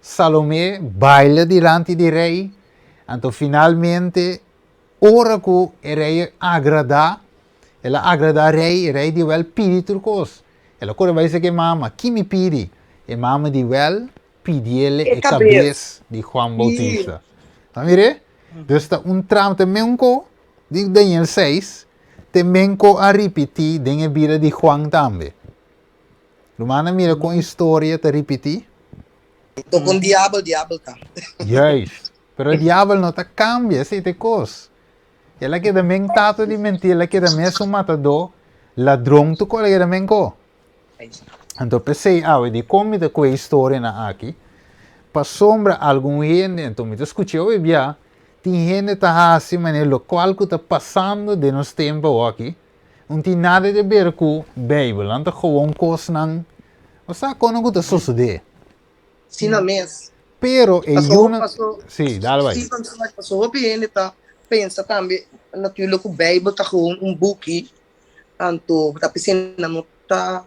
Salomé, baila dilanti di rei. Anto finalmente, ora ku e rei a agradá, el a agradá rei, e rei di wèl pidi tur kos. El a kore bai seki e mama, Ki mi pidi? E mama di wèl pidiele e kabes di Juan Bautista. Ta mir'é? Dus ta un trampa, te men ko di Daniel seis, te men ko a ripití den e bida di Juan tambe. Rumannan mira kon historia ta ripití? Toko un diabel, diabel ta. Juist. Pero e diabel no ta kambia, esei ta e kos. El a keda men tato di mentira, el a keda mesun matadó, ladron, tur kos el a keda men ko. Anto p'esei awe dikon mi ta kohe historianan aki? Pasobra algun hende, anto mi ta skucha hopi bia, tin hende ta hasi manera lokual ku ta pasando den nos tempu awoki, no tin nada di aber ku Beibel, nan ta gewoon kosnan, bo sa kono ku ta sosodé. Asina mes. Pero e yunan, sí, dale bai. Sí, pasobra hopi hende ta pensa tambe natuurlijk ku Beibel ta gewoon un buki Anto ta p'esei nan no ta,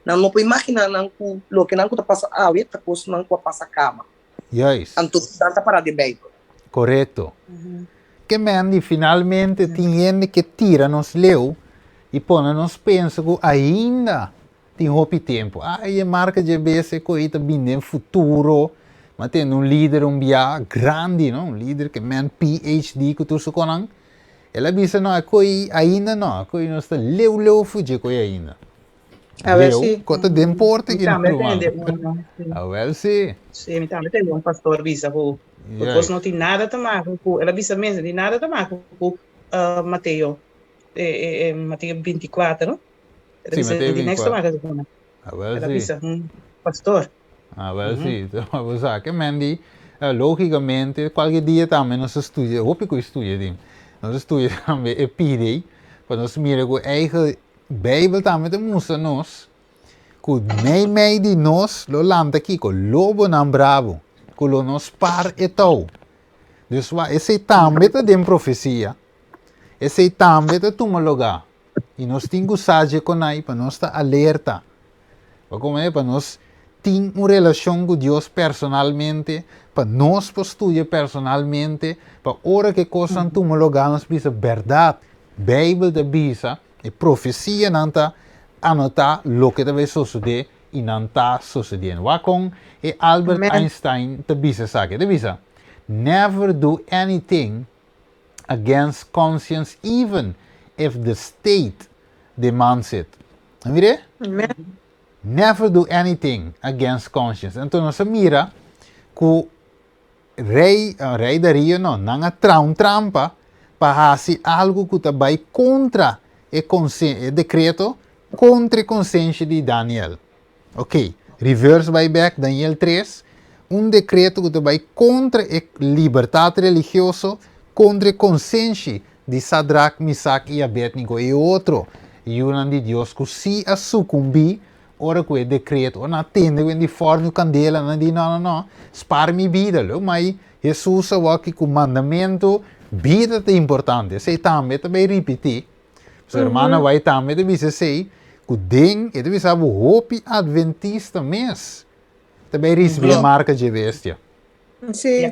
nan no por imaginá nan ku loke nan ku ta pasa awe ta kosnan ku a pasa kaba. Juist. Anto nan ta pará den Beibel. Korekto. Ke men di finalmente tin hende ke tira nos leu i pone nos pensa ku ainda tin hopi tempu. Ai, e marka dje bes e koe ta bini den futuro. Mi a tende un lider un bia grandi, no? Un lider ke men PhD ku tur su konan. El a bisa, no, e koe ainda no, e koe nos ta leu leu fu dje koe ainda. Awel Leu, si. koe ta den porta Mi aki no, tambe ruman. tende un, sí. Awel si. Sí, mi tambe tende un pastor bisa ku ku kos Juist. no tin nada te maken ku, el a bisa mes, no tin nada te maken ku Mateo, Mateo 24. El a Sí, bisa, Mateo no tin niks te 24. maken ku nan. Awel El a si. bisa un pastor. Awel si. Bo sa ke men di, logicamente, cualke dia tambe nos a studia, hopi cu studia tin, nos a studia tambe e pide, pa nos mira cu eigen Bijbel tambe ta mustra nos cu mei mei di nos lo lanta kico? Lobonan brabo, cu lo no spar e tou. Dus wa, esey tambe ta den profecia, esey tambe ta tuma lugar. I nos tin ku sa dje konai pa nos ta alerta. Pa komo e pa nos tin un relashon ku Dios personalmente, pa nos por studia personalmente, pa ora ku e kosnan tuma lugá nos bisa bèrdat, Beibel ta bisa, e profesianan ta anotá loke ta bai sosodé i nan ta sosodiendo. Wak kon e Albert Einstein ta bisa esaki. E ta bisa, Never do anything against conscience even if the state demands it. A mira? Amen. Never do anything against conscience. Anto nos a mira ku rei, rei Darío no, nan a traha un trampa pa hasi algu ku ta bai kontra e konsen, e dekreto kontra e konsenshi di Daniel. Ok, reverse bai bek, Daniel 3, un dekreto ku ta bai kontra e libertat religioso, kontra e konsenshi di Sadrak, Misak i Abednego i otro yunan di Dios ku sí a sukumbí Ora ku e dekreto, ora nan a tende ku di fòrnu kandela, nan di, No, no, no, spar mi bida. Lo mai Hesus a wòrdu ku mandamentu, bida ta importante. Esei tambe ta bai ripití. Su hermana White tambe ta bisa esei, ku den, e ta bisa bo hopi adventista mes ta bai risibí e marka dje bestia. Sí.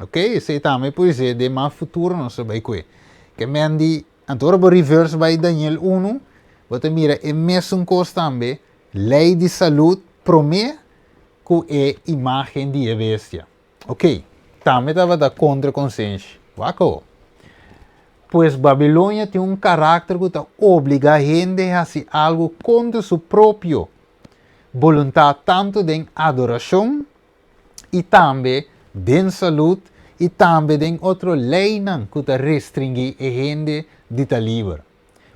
Ok, esei tambe por ser den mas futuro nos ta bai kue. Ke men di, anto ora bo reverse bai Daniel 1, bo ta mira e mesun kos tambe, lei di salud prome ku e imagen di e bestia. Ok, tambe tabata kontra konsenshi. Wak awo. Pues Babilonia tin un karakter ku ta obligá hende hasi algu kontra su propio boluntat tantu den adorashon i tambe den salud i tambe den otro leinan ku ta restringí e hende di ta liber.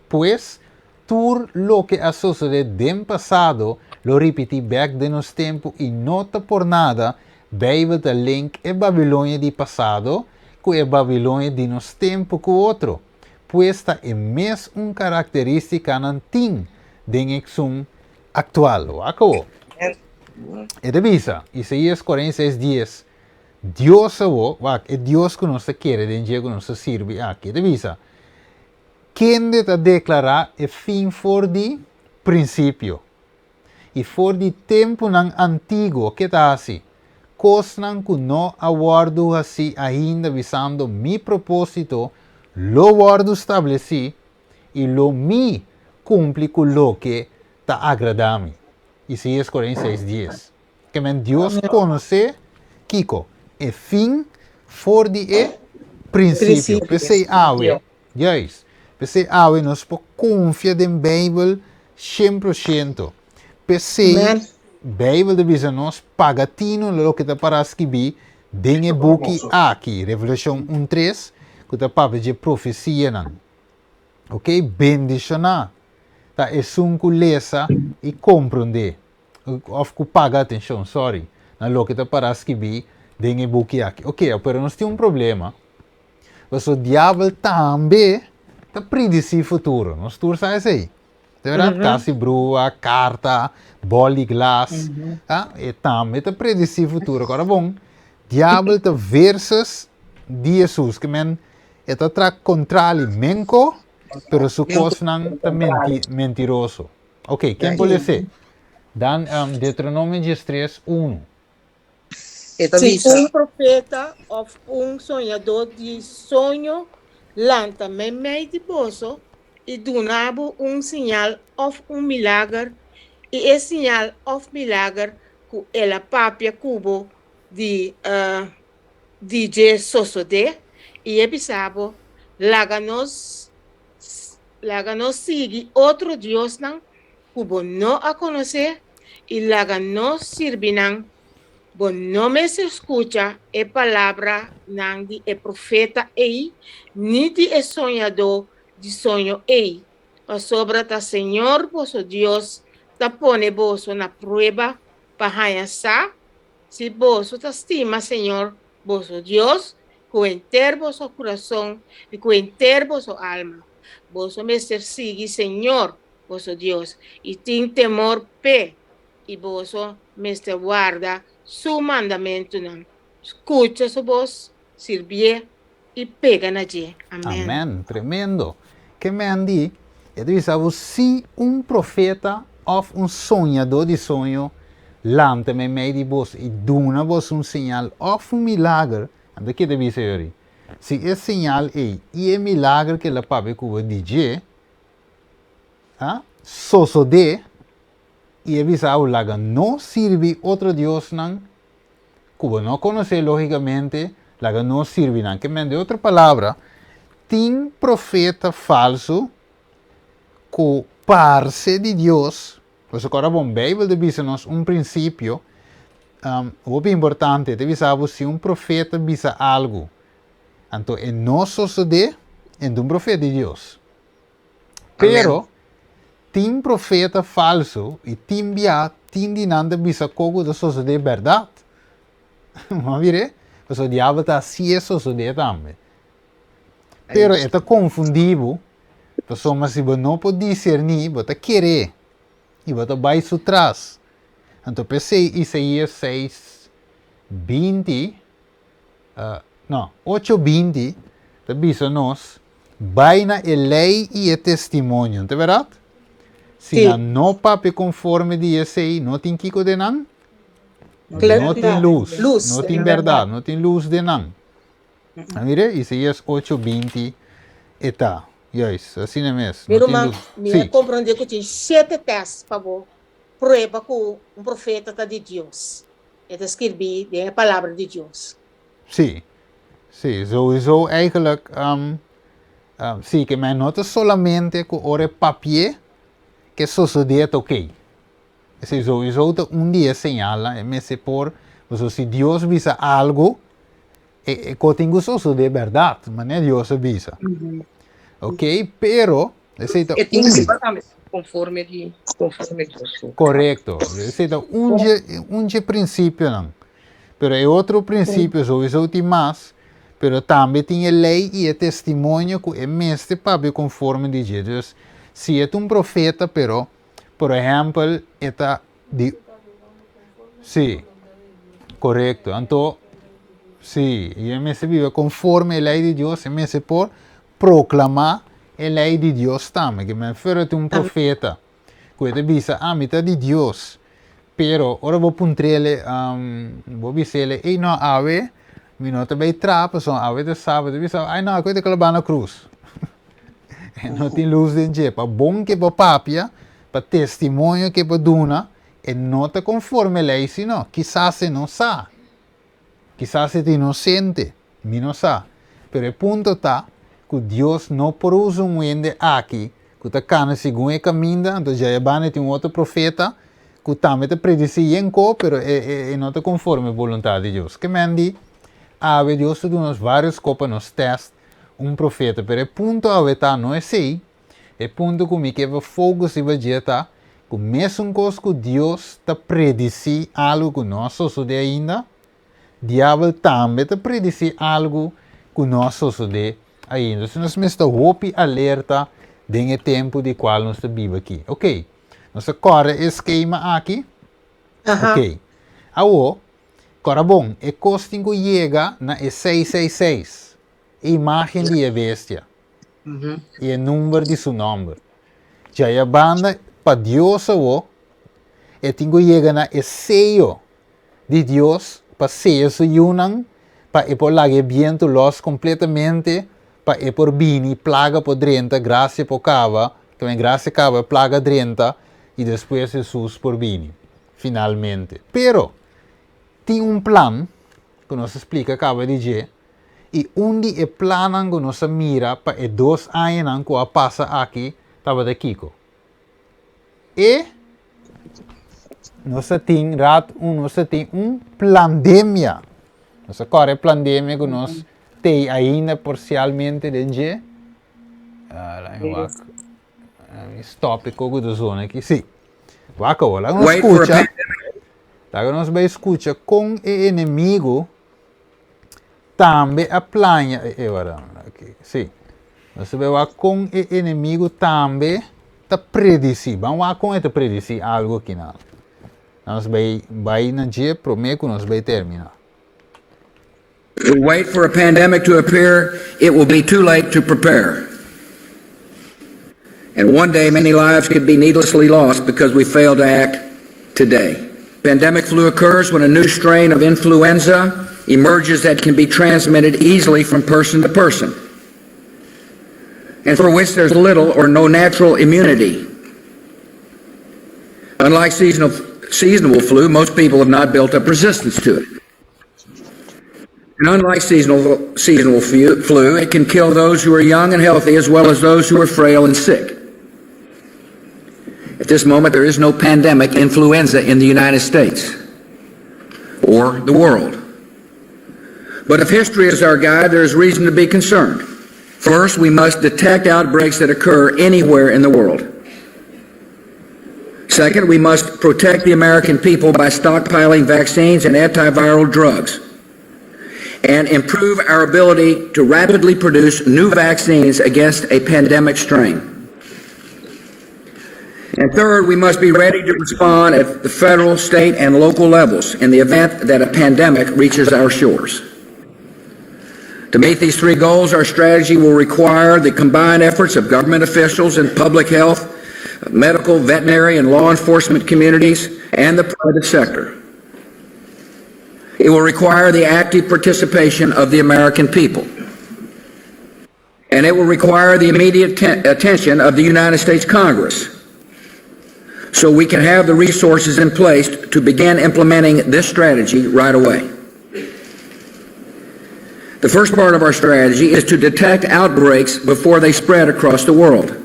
Pues, tur loke a sosodé den pasado lo ripití bèk den nos tempu i no ta por nada Beibel ta link e Babilonia di pasado ku e Babilonia di nos tempu ku otro, pues ta e mes un karakterístikanan tin den eksun aktual. Wak awo. E ta bisa, Isaías 46, dies, Dios awo, wak, e Dios ku nos ta kere den dje, ku nos ta sirbi aki, e ta bisa, Kende ta deklará e fin for di prinsipio, i for di tempunan antiguo, ke ta hasi kosnan ku no a wòrdu hasí ainda, bisando, Mi propósito lo wòrdu stablesí, i lo mi kumpli ku loke ta agradá mi. Isaías 46, dies. Ke men Dios konosé kiko? E fin for di e prinsipio. P'esei awe, juist, p'esei awe nos por konfia den Beibel shen por shento. P'esei Beibel ta bisa nos paga tinu loke ta pará skibí den e buki aki, Revelashon un tres, ku ta papia dje profesianan. Ok, bendishoná ta esun ku lesa i komprondé. Of ku paga atenshon, sorry, na loke ta pará skibí den e buki aki. Oke, pero nos tin un problema. Pasobra diabel tambe ta predisí futuro. Nos tur sa esei. De bèrdat? Kasi brua, karta, bòl di glas. Ah, e tambe ta predisí futuro. Kòrda bon, diabel ta versus di Hesus. Ke men, e ta traha kontrali menko, pero su kosnan ta mentiroso. Ok, ken por lese? Dan um, Deuteronomio 13, 1. E ta Si bisa. un profeta òf un soñadó di soño lanta meimei di boso i duna bo un siñal òf un milager, i e siñal òf milager ku el a papia ku bo di di dje sosodé, i e bisa bo, Laga nos Laga nos sigui otro diosnan ku bo no a konosé i laga nos sirbi nan. Bo no mester skucha e palabranan di e profeta ei ni di e soñadó di soño ei, pasobra ta señor boso Dios ta pone boso na prueba pa haña sa si boso ta stima señor boso Dios ku henter boso kurason i ku henter boso alma. Boso mester sigui Señor, boso Dios, i tin temor p'e, i boso mester warda su mandamentunan, skucha su bos, sirbié i pega na dje. Amèn. Amèn. Tremendo. Ke men di, e ta bisa bo si un profeta òf un soñadó di soño lanta meimei di boso i duna boso un señal òf un milager, anto ke ta bisa yori? Si e señal ei i e milager ku el a papia ku bo di dje a sosodé i e bisa bo laga no sirbi otro diosnan ku bo no konosé lógikamente, laga nos sirbi nan. Ke men, den otro palabra, tin profeta falsu ku parse di Dios, pasobra ora bon Beibel ta bisa nos un prinsipio hopi importante, ta bisa bo si un profeta bisa algu, anto e no sosodé, e no ta un profeta di Dios. Pero tin profeta falso i tin bia tin di nan ta bisa ko ku ta sosodé bèrdat. Bo a mir'é? Pasobra diabel ta hasié sosodé tambe. Pero e ta konfundí bo, pasobra si bo no por diserní, bo ta ker'é. I bo ta bai su tras. Anto p'esei Isaías seis, 20, no, ocho 20 ta bisa nos, Bai na e lei i e testimonio. Ta bèrdat? Si nan no papia konforme di esei, no tin kiko den nan? No tin lus. No tin bèrdat. No tin lus den nan. A mira, Isaías ocho 20 e ta. Juist, asina mes. Mi ruman, mi a komprondé ku tin shete tèst pa bo prueba ku un profeta ta di Dios. E ta skirbí den e Palabra di Dios. Sí, sí, sowieso eigenlijk, sí, ke men no ta solamente ku ora e papi'é ke sosodé ta oké. Esei sowieso ta un di e señalnan, e mester por, pasobra si Dios bisa algu, E ko tin ku sosodé bèrdat, manera Dios a bisa. Ok, pero esei ta E tin un. ku biba tambe konforme di konforme Dios su. Korekto. Esei ta un dje un dje prinsipionan. Pero e otro prinsipio souiso tin mas, pero tambe tin e lei i e testimonio ku e mester papia konforme di dje. Dus, si e ta un profeta, pero por ehèmpel e ta Di Sí, korekto. Anto, sí, i e mester biba konforme e lei di Dios, e mester por proklamá e lei di Dios tambe. Ke men fuera tin un profeta ku e ta bisa, ah, mi ta di Dios, pero ora bo puntr'el, bo bis'el, ey no, awe mi no ta bai traha pasobra awe ta sabado, e ta bisa, ay no, awe ta klabá na krus. E no tin lus den dje. Pa bon ke bo papia, pa testimonio ke bo duna, e no ta konforme lei sino kisas e no sa. Kisas e ta inosente, mi no sa. Pero e punto ta ku Dios no por usa un hende aki ku ta kana segun e kaminda, anto djaya banda tin un otro profeta ku tambe ta predisí yen ko, pero e no ta konforme boluntat di Dios. Ke men di, awe Dios ta duna nos vários ko pa nos tèst un profeta, pero e punto awe ta no esei, e punto ku mi ke pa focus riba dje ta ku mesun kos ku Dios ta predisí algu ku no a sosodé ainda, diabel tambe ta predisí algu ku no a sosodé ainda. So nos mester hopi alerta den e tempu di kual nos ta biba aki. Ok, nos a kòrda e skema aki? Ok, awo Kora bon, e kos tin ku yega na e 666, e imágen di e bestia i e number di su nòmber. Djaya banda pa Dios awo, e tin ku yega na e seyo di Dios pa seya su yunan pa e por laga e bientu lòs kompletamente pa e por bini, plaga por drenta, grasia por kaba, tambe grasia kaba, plaga drenta i despues Hesus por bini. Finalmente. Pero, tin un plan ku nos a splika kaba di dje, i un di e plannan ku nos a mira pa e dos añanan ku a pasa aki tabata kiko? E nos a tin rat un nos a tin un plandemia. Nos a kòrda e plandemia ku nos tei ainda porsialmente den dje. Laat me wak. Stop e koko de zona aki. Sí. Wak awor. Laga nos skucha. Laga nos bai skucha kon e enemigo tambe a plania. E wara. Sí. Nos bai wak kon e enemigo tambe ta predisi. Ban wak kon e ta predisi algo aki nan. Nos bai bai na dje prome ku nos bai termina. We wait for a pandemic to appear, it will be too late to prepare. And one day many lives could be needlessly lost because we failed to act today. Pandemic flu occurs when a new strain of influenza emerges that can be transmitted easily from person to person and for which there's little or no natural immunity. Unlike seasonal, seasonal flu, most people have not built up resistance to it. And unlike seasonal, seasonal flu, it can kill those who are young and healthy as well as those who are frail and sick. At this moment, there is no pandemic influenza in the United States or the world. But if history is our guide, there is reason to be concerned. First, we must detect outbreaks that occur anywhere in the world. Second, we must protect the American people by stockpiling vaccines and antiviral drugs and improve our ability to rapidly produce new vaccines against a pandemic strain. And third, we must be ready to respond at the federal, state, and local levels in the event that a pandemic reaches our shores. To meet these three goals, our strategy will require the combined efforts of government officials and public health, medical, veterinary, and law enforcement communities, and the private sector. It will require the active participation of the American people. And it will require the immediate attention of the United States Congress so we can have the resources in place to begin implementing this strategy right away. The first part of our strategy is to detect outbreaks before they spread across the world.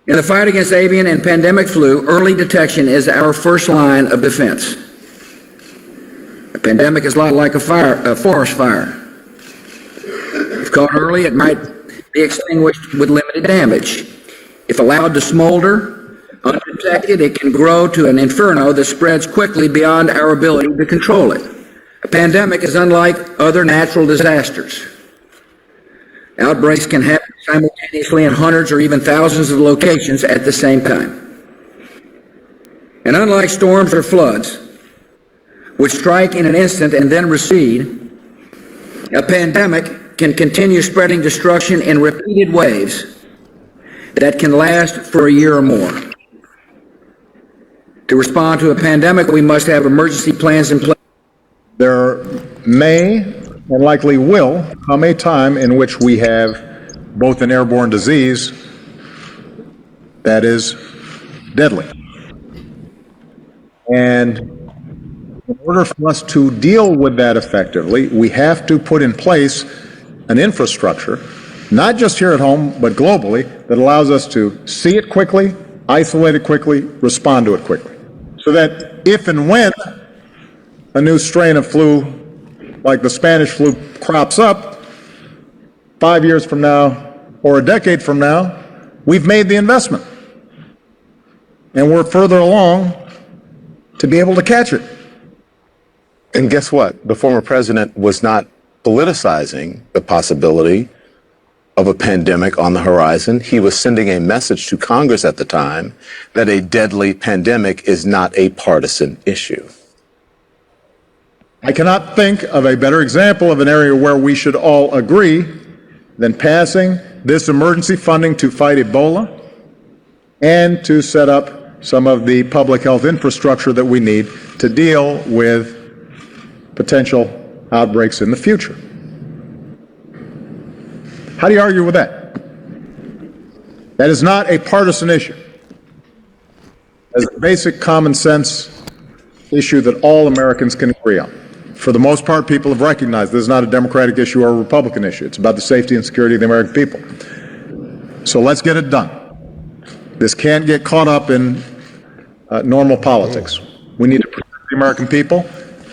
In the fight against avian and pandemic flu, early detection is our first line of defense. A pandemic is a lot like a fire, a forest fire. If caught early, it might be extinguished with limited damage. If allowed to smolder, undetected, it can grow to an inferno that spreads quickly beyond our ability to control it. A pandemic is unlike other natural disasters. Outbreaks can happen simultaneously in hundreds or even thousands of locations at the same time. And unlike storms or floods, which strike in an instant and then recede, a pandemic can continue spreading destruction in repeated waves that can last for a year or more. To respond to a pandemic, we must have emergency plans in place. There may and likely will come a time in which we have both an airborne disease that is deadly. And in order for us to deal with that effectively, we have to put in place an infrastructure, not just here at home, but globally, that allows us to see it quickly, isolate it quickly, respond to it quickly. So that if and when a new strain of flu, like the Spanish flu, crops up 5 years from now or a decade from now, we've made the investment. And we're further along to be able to catch it. And guess what? The former president was not politicizing the possibility of a pandemic on the horizon. He was sending a message to Congress at the time that a deadly pandemic is not a partisan issue. I cannot think of a better example of an area where we should all agree than passing this emergency funding to fight Ebola and to set up some of the public health infrastructure that we need to deal with potential outbreaks in the future. How do you argue with that? That is not a partisan issue. That's a basic common sense issue that all Americans can agree on. For the most part, people have recognized this is not a Democratic issue or a Republican issue. It's about the safety and security of the American people. So let's get it done. This can't get caught up in normal politics. We need to protect the American people,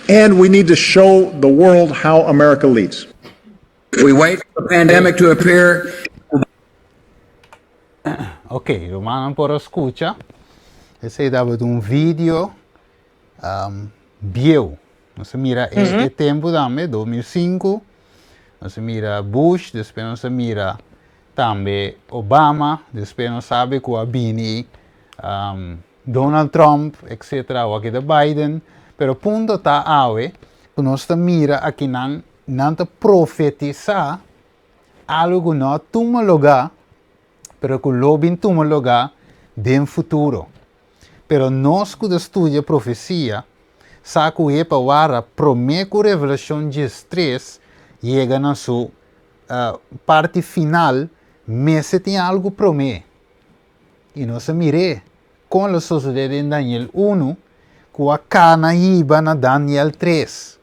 and we need to show the world how America leads. If we wait for the pandemic to appear, Ok, rumannan por a skucha. Esei tabata un video bieu. Nos a mira e tempu tambe, 2005. Nos a mira Bush, despues nos a mira tambe Obama, despues nos sabe ku a bini Donald Trump, etc. Awor aki Biden. Pero punto ta awe, ku nos ta mira aki nan ta profetisá algu ku no a tuma lugá, pero ku lo bin tuma lugá den futuro. Pero nos ku studia profesia, sa ku e pa warda promé ku Revelashon 3 yega na su parti final, mester tin algu promé. I nos a mir'é kon a sosodé den Daniel 1, ku a kana hiba na Daniel 3.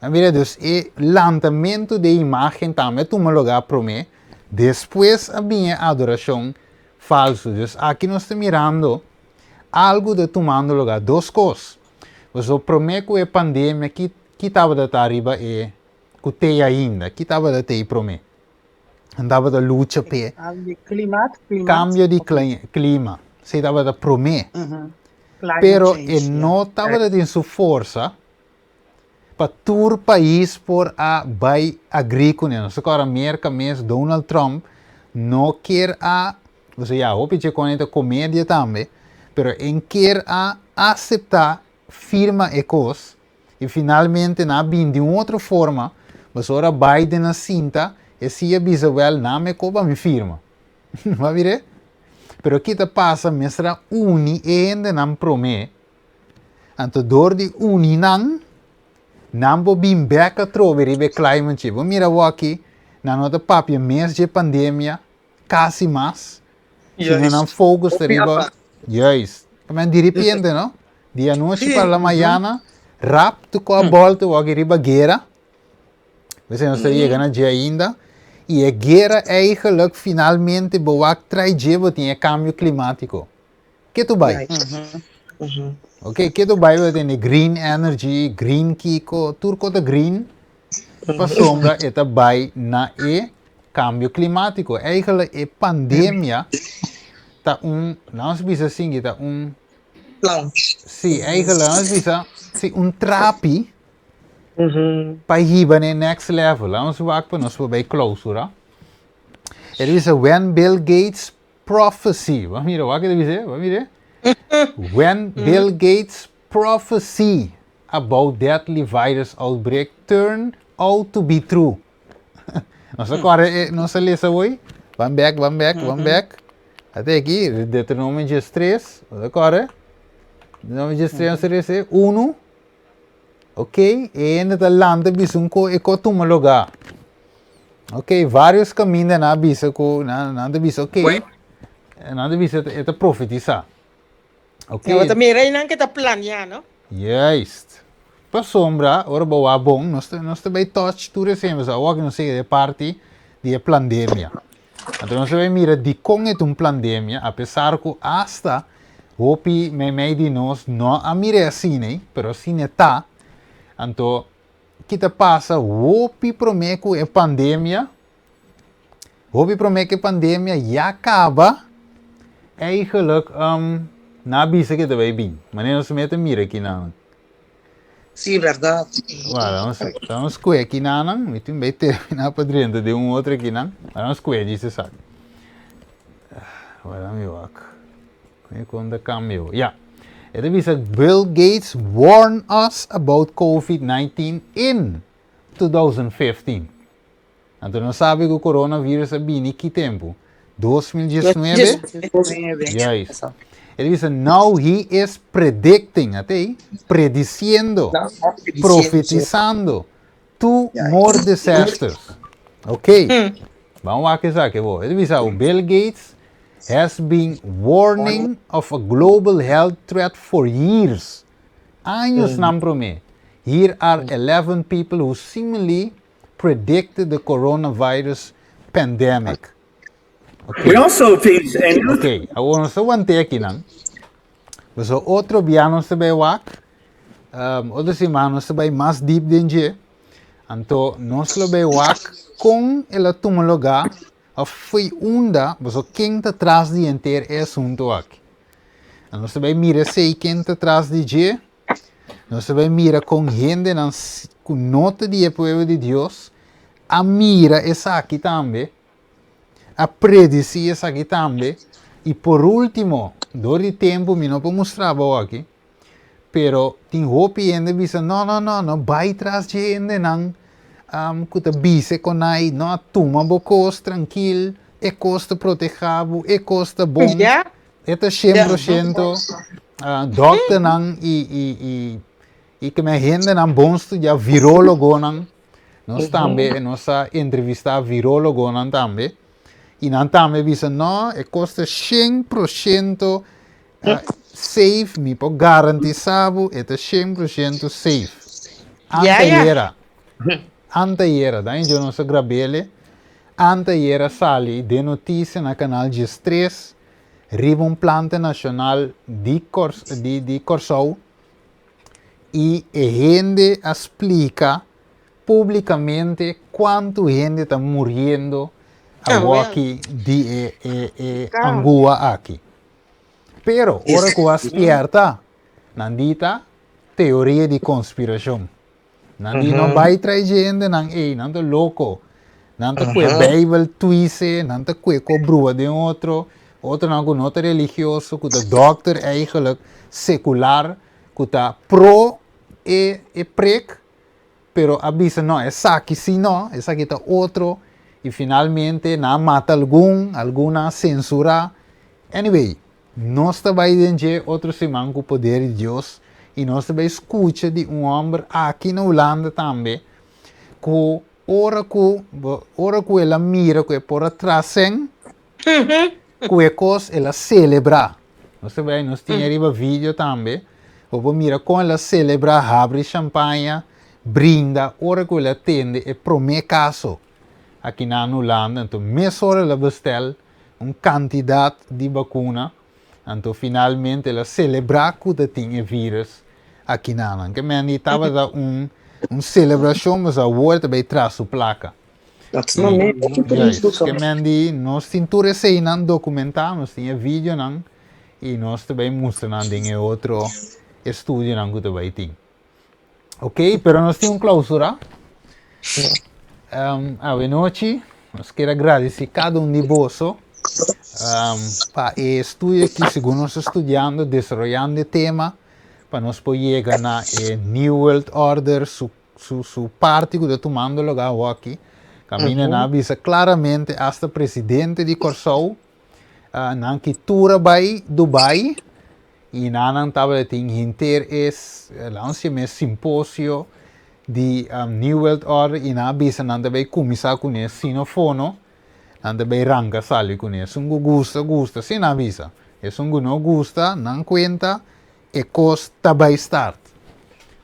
Mira, dus e lantamentu di imágen tambe a tuma lugá promé, despues a bin adorashon falsu. Dus aki nos ta mirando algu ta tumando lugá, dos kos. O promé ku e pandemia ku tabata ariba e ku tin ainda, ku tabata tin promé. Tabata lucha p'e. Klima, klima. Kambio di klima. Esei tabata promé. Pero change, e no tabata den su forsa pa tur pais por a bai agree kuné. Nos awor Amérika mes, Donald Trump no ke a Pasobra ya, hopi dje kone ta komedia tambe, pero en kier a aseptá firma e kos i finalmente nan a bini di un otro forma, pasobra ora Biden a sinta e si a bisa wèl nan me koba mi firma. Bo a mir'é? Pero ki ta pasa mester a uni e hendenan promé, anto dor di uni nan, nan por bin bèk atrobe riba e climate change. Bo mira awor aki nan no ta papia mes dje pandemia, kasi mas, sino nan focus ta riba, juist, men di repente no, di anochi pa la mañana, rap tu ko a bolto awor aki riba guera, P'esei nos ta yega na dje ainda. I e guera eigenlijk finalmente bo wak trai dje bo tin e kambio klimátiko. Ke tu bai? Ok, ke tu bai bo tin e green energy, green kiko, tur ko ta green. Pasobra e ta bai na e kambio klimátiko. Eigenlijk e pandemia ta un, laat ons bisa asin, ta un Plan. Sí, eigenlijk laat ons bisa, sí, un trapi Pa hiba na e next level. Laat ons wak pa nos por bay clausura. E ta bisa when Bill Gates prophecy. Bo mira wak e ta bisa? Bo mira? When Bill Gates prophecy about deadly virus outbreak turned out to be true. Nos a kòrda e nos a lesa hoy. Ban bek, ban bek, ban bek. Ate aki, Deuteronomio 13. Bo ta kòrda? Deuteronomio 13 nos a lesa unu. Ok, e hende ta lanta bisa un ko e ko tuma lugá. Ok, varios kaminda nan a bisa ku nan nan ta bisa ok, nan ta bisa e ta profetisá. Ok. Bo ta mira einan ke ta planeá, no? Juist. Pasobra ora bo wak bon, nos ta nos ta bai touch tur esei, pasobra awor nos ta yega e parti di e plandemia. Anto nos ta bai mira dikon e ta un plandemia, apesar ku asta hopi meimei di nos no a mir'é asina ei, pero asina e ta. Anto, ki ta pasa hopi promé ku e pandemia, hopi promé ku e pandemia ya kaba, eigenlijk nan a bisa ku e ta bai bin. Manera nos mester mira kinan. Sí, berdad. Bueno, vamos, vamos kue aquí nanan. Mi tin bij terminar pa drenta de un otro aquí nan. Vamos kue di se sak. Bueno, mi wak. Mi konta cambio. Ja. E ta bisa Bill Gates warned us about COVID-19 in 2015. Anto nos sabi ku coronavirus a bini ki tempu? 2019? Juist. E ta bisa now he is predicting, ate ei, prediciendo, profetizando two more disasters. Ok, ban wak esaki bo. E ta bisa Bill Gates has been warning of a global health threat for years. Añosnan promé. Here are 11 people who seemingly predicted the coronavirus pandemic. Okay. We also face a new Ok, awor nos ta want'é akinan. Pasobra otro bia nos ta bai wak, um, otro siman nos ta bai mas diep den dje. Anto nos lo bai wak kon el a tuma lugá of fo'i unda, pasobra ken ta tras di henter e asunto aki. Nos ta bai mira esei ken ta tras di dje. Nos ta bai mira kon hendenan ku no ta di e pueblo di Dios a mira esaki tambe, a predisí esaki tambe. I por último, dor di tempu mi no por mustra bo aki, pero tin hopi hende bisa, no, no, no, no bai tras dje hendenan ku ta bisa e konai, no, tuma bo kos trankil, e kos ta protehá bo, e kos ta bon. E ta shen por shento dokternan i i i i ke men hendenan bon studiá, virólogonan. Nos tambe nos a entrevistá virólogonan tambe i nan tambe bisa no, e kos ta 100% safe, mi por garantisá bo e ta 100% safe. Antayera, antayera, dan djo nos a grab'ele, antayera sali den notisia na kanal 13 riba un planta nashonal di di di Kòrsou i e hende a splika públikamente kuantu hende ta muriendo awoki di e e e angua aki. Pero ora ku a spièrta nan di ta teoria di konspirashon. Nan di no bai trae dje hendenan ei, nan ta loko. Nan ta kue Bijbel tuise, nan ta kue ko brua den otro. Otronan ku no ta religioso, ku ta dòkter eigenlijk, sekular, ku ta pro e e prek, pero a bisa no, esaki si no, esaki ta otro, i finalmente nan a mata algun, algun nan a sensurá. Anyway, nos ta bai den dje otro siman ku poder di Dios i nos ta bai skucha di un hòmber aki na Hulanda tambe ku ora ku ora ku el a mira ku e por a trasen ku e kos el a selebrá. Nos ta bai nos tin riba video tambe. Bo por mira kon el a selebrá, habri shampaña, brinda ora ku el a tende e promé kaso aki na Hulanda. Anto mesora el a bestel un kantidat di bakuna. Anto finalmente el a selebrá ku ta tin e virus aki na nan. Ke men di tabata un un selebrashon pasobra awor e ta bai tras su plaka. Juist. Ke men di nos tin tur eseinan dokumentá, nos tin e videonan i nos ta bai mustra nan den e otro estudionan ku ta bai tin. Ok, pero nos tin un clausura. Um, awe nochi, nos quiere agradecer cada un di boso um, pa e estudio que según nos estudiando, desarrollando e tema, pa nos por llega na e New World Order, su, su, su parte que ta tomando lugar aki. Camina na bisa claramente hasta presidente di Corsou, uh, nan ki tura bai Dubai, I nan tabatin henter e lansiemes simposio di New World Order i nan a bisa nan ta bay kuminsá kuné sino fono nan ta bay ranka sali kuné. Esun ku gusta, gusta, si nan a bisa. Esun ku no gusta, nan kuenta e kos ta bay start.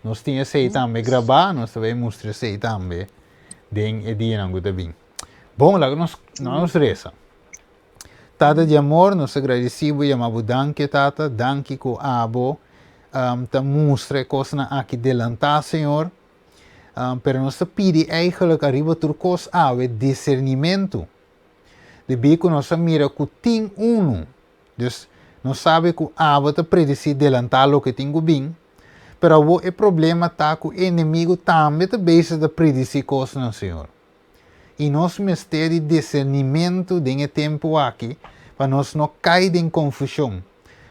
Nos tin esei tambe grabá, nos ta bay mustra esei tambe den e dianan ku ta bin. Bon, laga nos nos resa. Tata di amor, nos ta gradisí bo i yama bo danki, Tata. Danki ku abo ta mustra e kosnan aki delantá, Señor. Pero nos ta pidi eigenlijk ariba tur kos awe disernimentu. Debí ku nos a mira ku tin unu. Dus, nos sabe ku abo ta predisí delantá loke tin ku bin. Pero awor e problema ta ku e enemigu tambe ta bezig ta predisí kosnan, Señor. I nos mester di disernimentu den e tempu aki pa nos no kai den konfushon,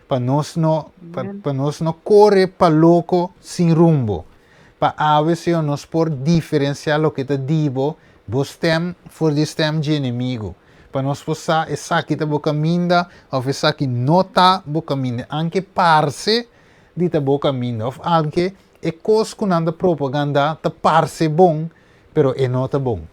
pa nos no pa pa nos no kore pa loko sin rumbo. Pa awe, Señor, nos por diferensiá loke ta di bo, bo stèm for di stèm dje enemigu. Pa nos por sa esaki ta bo kaminda òf esaki no ta bo kaminda, anke parse di ta bo kaminda òf anke e kos ku nan ta propagandá ta parse bon, Pero e no ta bon.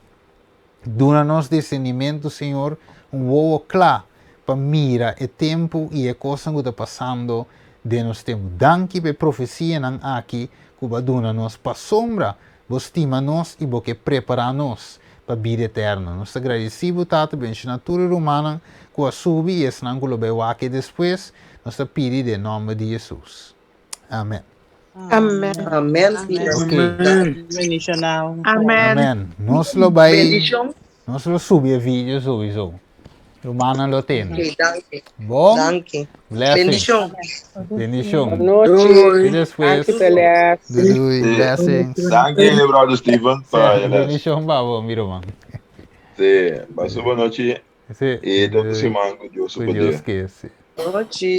Duna nos discernimentu, Señor, un wowo kla pa mira e tempu i e kosnan ku ta pasando den nos tempu. Danki pa e profesianan aki ku bo a duna nos pasobra bo stima nos i bo ke prepará nos pa bida eterno. Nos ta gradisí bo, Tata, benshoná tur e rumannan ku a subi i esnan ku lo bai wak despues. Nos ta pidi den nòmber di Hesus. Amen. Amen. Amen. Ok. Bendicionado. Amen. Amen. Nos lo bai, Bendicion. nos lo subi e video sowieso. Rumannan lo tende. Ok, danki. Bon? Danki. Blessings. Bendicion. Bendicion. Nochi. Y despues. Danki, Pelés. Doei, doei. Blessings. Danki, brother Steven, pa Sí, e les. bendicion pa bo, mi ruman. Sí, pasa bon nochi Sí. i tot Doei. siman ku Dios su Ku Dios poder. ke, sí. Nochi.